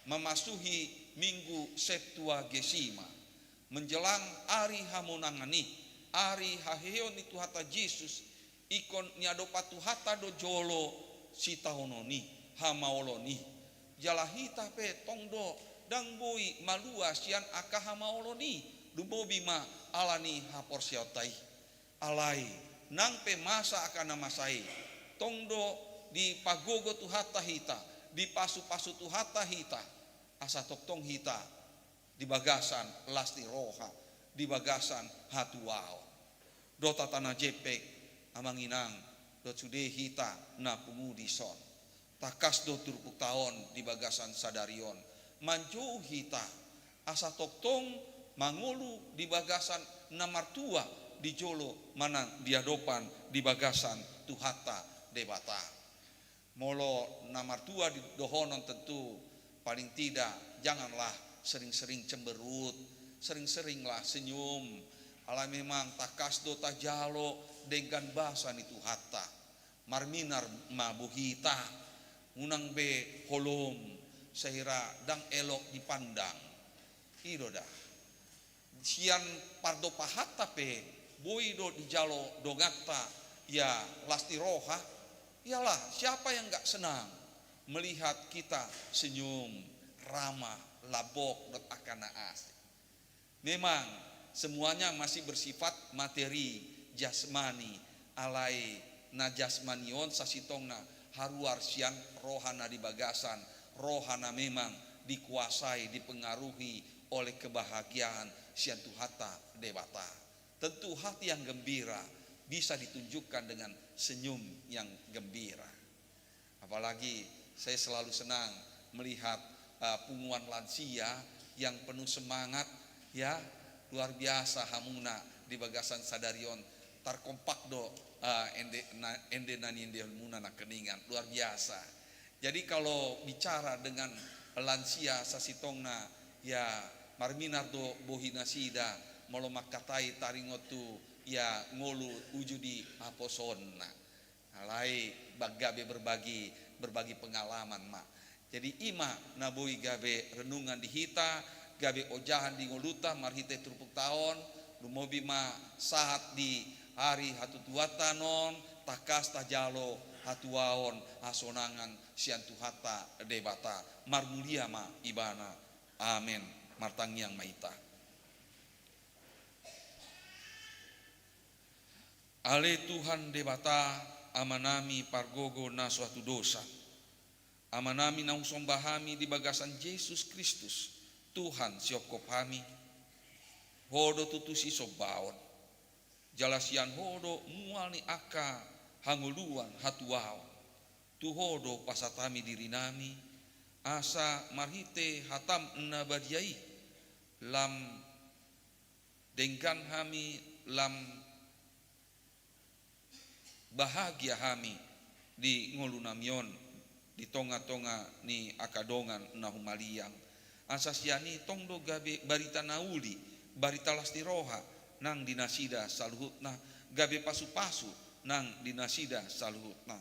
mamasuhi Minggu Septuagesima, menjelang ari hamonangan i, ari haheheon ni Tuhanta Jesus, ingkon niadopan Tuhanta do jolo sitaonon i, hamaolon i. Jala hita pe tong do ndang boi malua sian angka hamaolon i, lumobi ma ala ni haporseaonta i. Alai nang pe masa angka na masa i, tong do dipagogo Tuhanta hita, dipasu-pasu Tuhanta hita, asa tongtong hita di bagasan las ni roha, di bagasan hatuaon. Dohot hata na jempek, amang inang, dohot sude hita na pungu dison. Tangkas do turpukta on di bagasan sadari on manjou hita, asa tongtong mangolu di bagasan na martua di jolo manang di adopan di bagasan Tuhanta Debata. Molo na martua di dohonon tentu paling tidak janganlah sering-sering cemberut, sering-seringlah senyum. Alai memang tangkas do tajalo denggan basa ni Tuhanta. Marminar ma bohita, unang be holom, sahira ndang elok dipandang. I do da. Sian pardompahanta pe boi do dijalo donganta, ia las ni roha. Ialah, siapa yang nggak senang melihat kita senyum, ramah, lambok, dohot angka na asing? Memang semuanya masih bersifat materi, jasmani, alai na jasmani on sasintongna haruar sian roha na di bagasan, roha na memang dikuasai, dipengaruhi oleh kebahagiaan sian Tuhanta Debata. Tentu hati yang gembira bisa ditunjukkan dengan senyum yang gembira. Apalagi saya selalu senang melihat, eh, punguan lansia yang penuh semangat, ya, luar biasa hamuna di bagasan sadari on, tarkompak do, eh, ende na, ende na niendehonmuna nangkiningan, luar biasa. Jadi kalau bicara dengan lansia sasintongna, ya, marminar do bohi nasida, molo mangkatai taringot tu, ya, ngolu uju di haposoonna. Alai bangga be berbagi, berbagi pengalaman ma. Jadi i ma na boi gabe renungan di hita, gabe ojahan di ngolunta marhite turpukta on, lumobi ma sahat di ari hatutuanta on, tangkas tajalo hatuaon hasonangan sian Tuhanta Debata. Marmulia ma Ibana. Amen. Martangiang ma hita. Ale Tuhan Debata, Amanami pargogo na so hatudosan, Amanami na husomba hami di bagasan Jesus Kristus, Tuhan siongkop hami, Ho do tutu sisombaon. Jala sian Ho do mual ni angka hangoluan hatuaon. Tu Ho do pasahat hami dirinami, asa marhite hataM na badia i, lam denggan hami, lam bahagia hami di ngolunami on, di tongatonga ni angka dongan na humaliang. Asa sian i tong do gabe barita na uli, barita las ni roha, nang di nasida saluhutna, gabe pasupasu, nang di nasida saluhutna.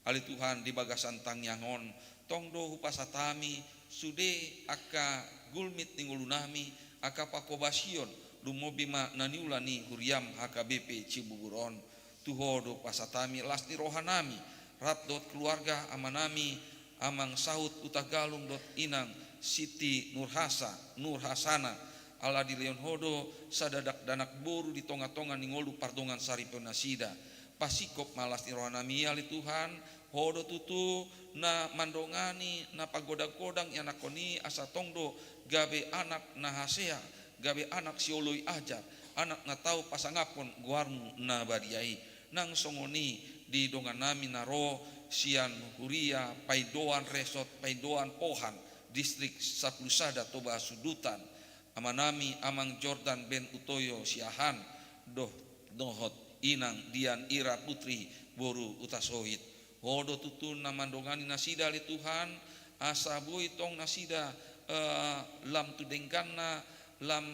Ale Tuhan, di bagasan tangiang on, tong do hupasahat hami, sude angka gulmit ni ngolunami, angka panghobasion, lumobi ma na niula ni huriaM H K B P Cibubur on. Tu Ho do pasahat hami las ni rohanami, rap dohot keluarga amanami, Amang Saut Hutagalung dohot Inang Siti Nurhasa, Nurhasana, ala dilehon Ho do sada dakdanak boru di tongatonga ni ngolu pardongan saripeon nasida. Pasingkop ma las ni rohanami i, ale Tuhan, Ho do tutu na mandongani na panggodanggodang ianakhon i, asa tong do gabe anak na hasea, gabe anak sioloi ajar, anak na tau pasangaphon goarMu na badia i. Nang songon i di dongannami na ro sian huria Paindoan, Resort Paindoan Pohan, Distrik Sampulu Sada Toba Sundutan, amanami Amang Jordan ben Utoyo Siahaan, doh-, dohot Inang Dian Ira Putri boru Hutasoit. Ho do tutu na mandongani nasida, ale Tuhan, asa boi tong nasida, eh, lam tu dengganna, lam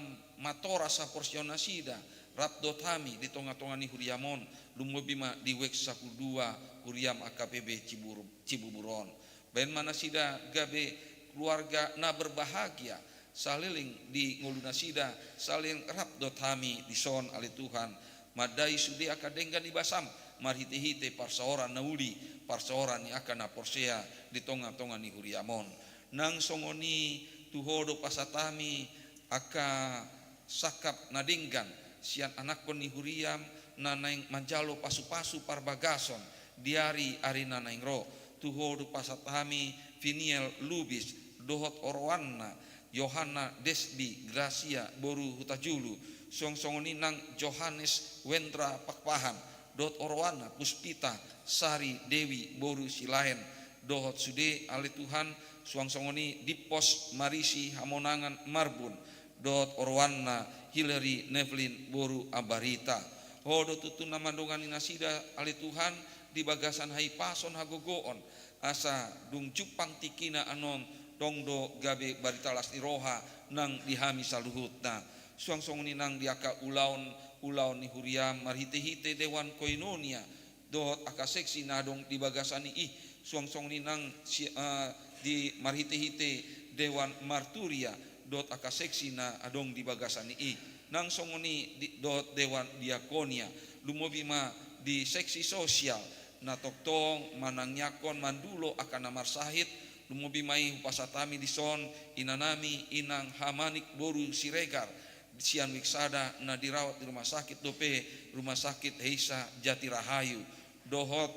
matoras haporseaon nasida, rap dohot hami di tongatonga ni huriaM on, lumobi ma di WEC sampulu dua huriaM H K B P Cibur-, Cibubur on. Bahen ma nasida gabe keluarga na berbahagia, saleleng di ngolu nasida, saleleng rap dohot hami dison, ale Tuhan. Mandai sude angka denggan ni basaM, marhitehite parsaoran na uli, parsaoran ni angka na porsea di tongatonga ni huriaM on. Nang songon i tu Ho do pasahat hami angka sangkap na denggan sian anakhon ni huriaM na naeng manjalo pasupasu parbagason di ariari na naeng ro. Tu Ho do pasahat hami Finiel Lubis dohot oroanna, Yohana Desbi Grasia boru Hutajulu, suang songon i nang Johannes Wendra Pakpahan dohot oroanna Puspita Sari Dewi boru Silaen, dohot sude, ale Tuhan, suang songon i Dimpos Marisi Hamonangan Marbun dohot oroanna Hillary Nevlin boru Ambarita. Ho do tutu na mandongani nasida, ale Tuhan, di bagasan hahipason hagogoon, asa dung jumpang tingkina annon, tong do gabe barita las ni roha nang di hami saluhutna. Suang songon i nang di angka ulaon, ulaon ni huriaM marhitehite Dewan Koinonia, dohot angka seksi na adong di bagasan i, suang songon i nang si, eh, di marhitehite Dewan Marturia, dohot angka seksi na adong di bagasan i, nang songon i di, dohot Dewan Diakonia, lumobi ma di seksi sosial, na tongtong manangiangkon mandulo angka na marsahit, lumobi ma i hupasahat hami dison, inanami Inang Hamanik boru Siregar, sian WEC sada na dirawat di rumah sakit dope, Rumah Sakit Heisa Jatirahayu, dohot,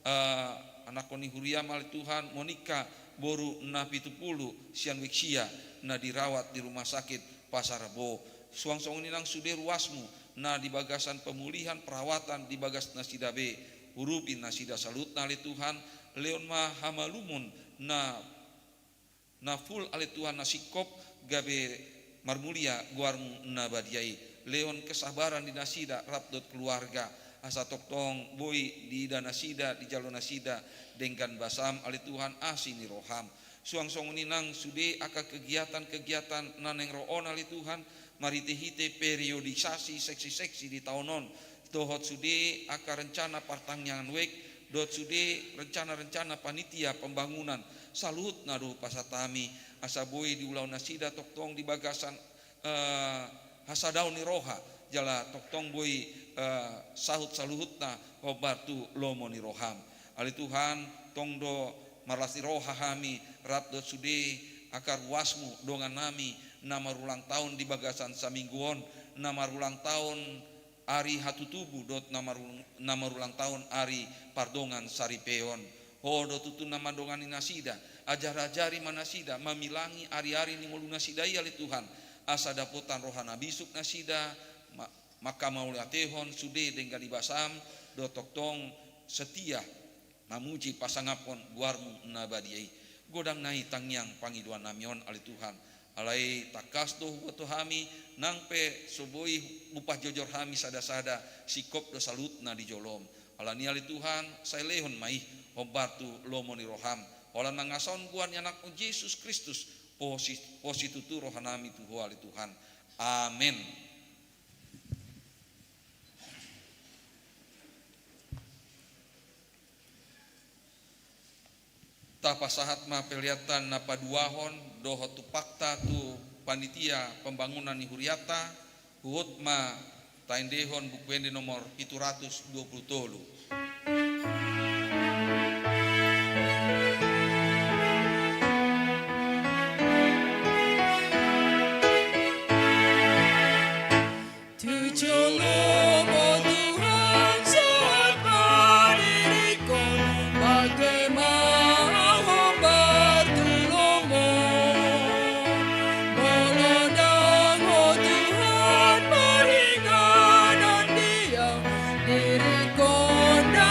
eh, anakhon ni huriaM, ale Tuhan, Monika boru Napitupulu sian WEC sia na dirawat di Rumah Sakit Pasar Rebo. Suang songon i nang sude ruasMu na di bagasan pemulihan, perawatan di bagas nasida be, urupi nasida saluhutna, ale Tuhan, lehon ma hamalumon na na full, ale Tuhan, na singkop, gabe marmulia goarMu na badia i. Lehon kesabaran di nasida rap dohot keluarga, asa tongtong boi diida nasida, dijalo nasida denggan basaM, ale Tuhan, asi ni rohaM. Suang songon i nang sude angka kegiatan-kegiatan na naeng ro on, ale Tuhan, marhitehite periodisasi seksi-seksi di taon on, dohot sude angka rencana partangiangan WEC, dohot sude rencana-rencana panitia pembangunan saluhutna do pasahat hami, asa boi diulahon nasida tongtong di bagasan, eh, hasadaon ni roha, jala tongtong boi, eh, saut saluhutna hombar tu lomo ni roham. Ale Tuhan, tong do marlas ni roha hami, rap dohot sude angka ruasmu, dongan nami, na marulang taon di bagasan saminggu on, na marulang taon ari hatutubu dohot na marul-, na marulang taon ari pardongan saripeon. Ho do tutu na mandongani nasida, ajar-ajari ma nasida, mamilangi ari-ari ni ngolu nasida i ale Tuhan, asa dapotan roha na bisuk nasida, ma-, mangkamauliatehon sude denggan ni basam, dohot tongtong setia mamuji pasangaphon goarmu na badia i. Godang nai tangiang pangidoan nami on ale Tuhan. Alai tangkas do huboto hami, nang pe so boi huparjojor hami sada-sada, singkop do saluhutna di jolom. Alani i ale Tuhan, sai lehon ma i hombar tu lomo ni roham. Holan mangasahon goar ni Anakmu Jesus Kristus, posi-, positutu roha nami tu Ho ale Tuhan. Amen. Tapasahat ma pelean na paduahon dohot tumpakta tu panitia pembangunan ni hurianta, huhut ma taendehon Buku Ende nomor pitu ratus dua pulu tolu. Tu jolomu Tuhan sahat ma diringkon, bage ma ahu hombar tu lomo. Molo ndang Ho Tuhan maringanan di ahu, diringkon na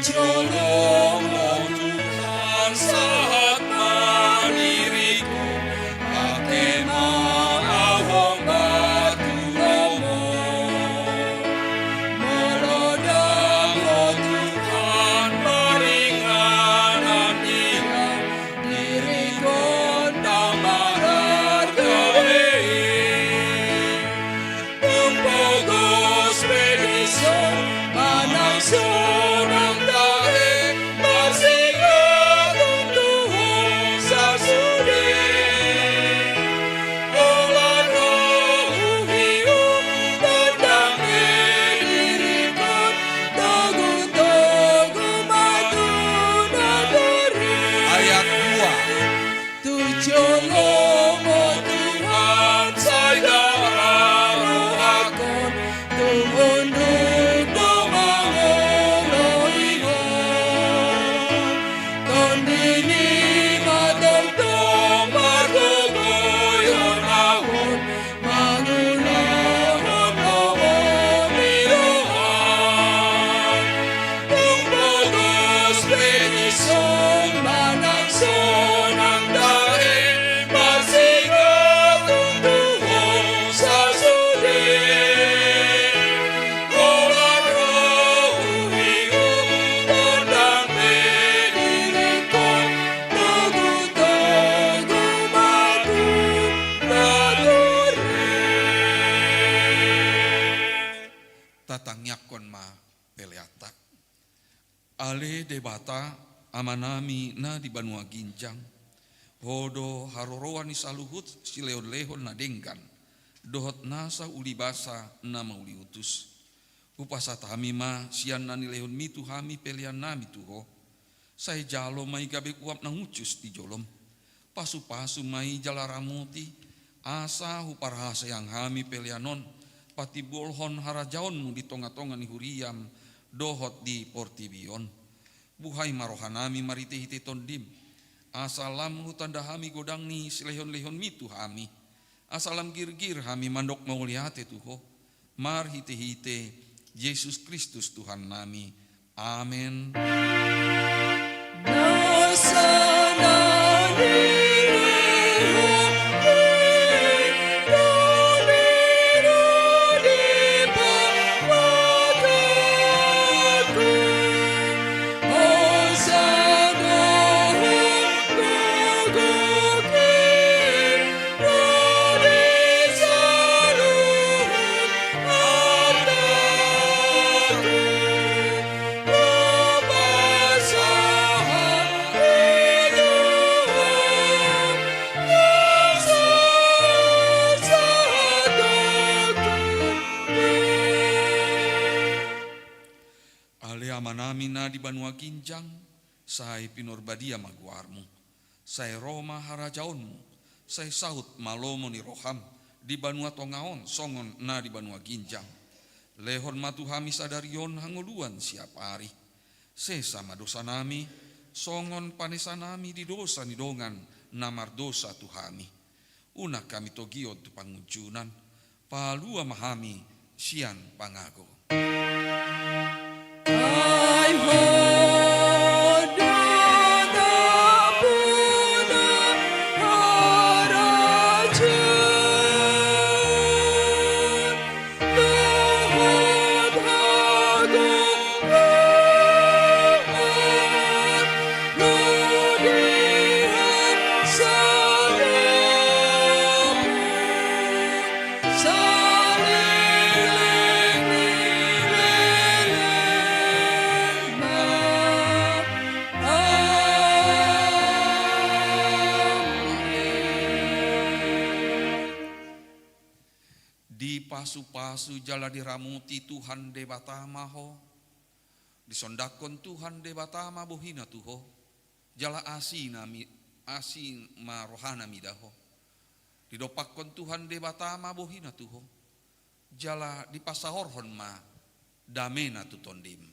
Jolo ma Tuhan, sahat ma diringku, pake ma au hombar tu lomo. Molo ndang Ho Tuhan maringanan diringku, diringku ndang mararga be. Tung pogos pe dison manang sonang tahe, marsigantung tu Ho sasude. Holan Ho huhiu, tondang pe diringku, togu-togu ma tu na torop. Ayat dua. Tu jolo ma Tuhan sai dara rohangkon, tung unduk do mangoloi Ho. Tondimi ma tongtong margogoihon ahu on, mangulahon lomo ni roham. Tung pogos pe dison manang sonang tahe, marsigantung tu Ho sasude. Holan Ho huhiu, tondang pe diringku, togu-togu ma tu na torop. Tatangiangkon ma peleanta. Ale Debata, Amanami na di banua ginjang, Ho do haroroan ni saluhut silehon-lehon na denggan dohot nasa uli basa na mauliutus. Hupasahat hami ma sian na nilehonmi tu hami peleannami tu Ho. Sai jalo ma i gabe uap na hushus di jolom. Pasu-pasu ma i jala ramoti, asa huparhaseang hami pelean on patimbulhon harajaonmu di tonga-tonga ni huriam dohot di portibi on. Buhai ma rohanami marhite-hite Tondim, asa lam hutanda hami godang ni silehon-lehonmi tu hami, asa lam girgir hami mandok mauliate tu Ho, marhite-hite Jesus Kristus Tuhannami. Amen. Ale Amanami na di banua ginjang, sai pinarbadia ma goarmu. Sai ro ma harajaonmu, sai saut ma lomo ni roham di banua tonga on songon na di banua ginjang. Lehon ma tu hami sadari on hangoluan siapari. Sesa ma dosanami, songon panesanami di dosa ni dongan na mardosa tu hami. Unang hami togihon tu pangunjunan, palua ma hami sian pangago. Ai Ho do na puna harajaon dohot hagogoon, na di hasadaon saleleng ni lelengna. Amen. Dipasu-pasu jala diramoti Tuhan Debata ma ho. Disondangkon Tuhan Debata ma bohina tu ho, jala asi nami, asi ma rohana mida ho. Didompakkon Tuhan Debata ma bohina tu ho, jala dipasaorhon ma damena tu tondim.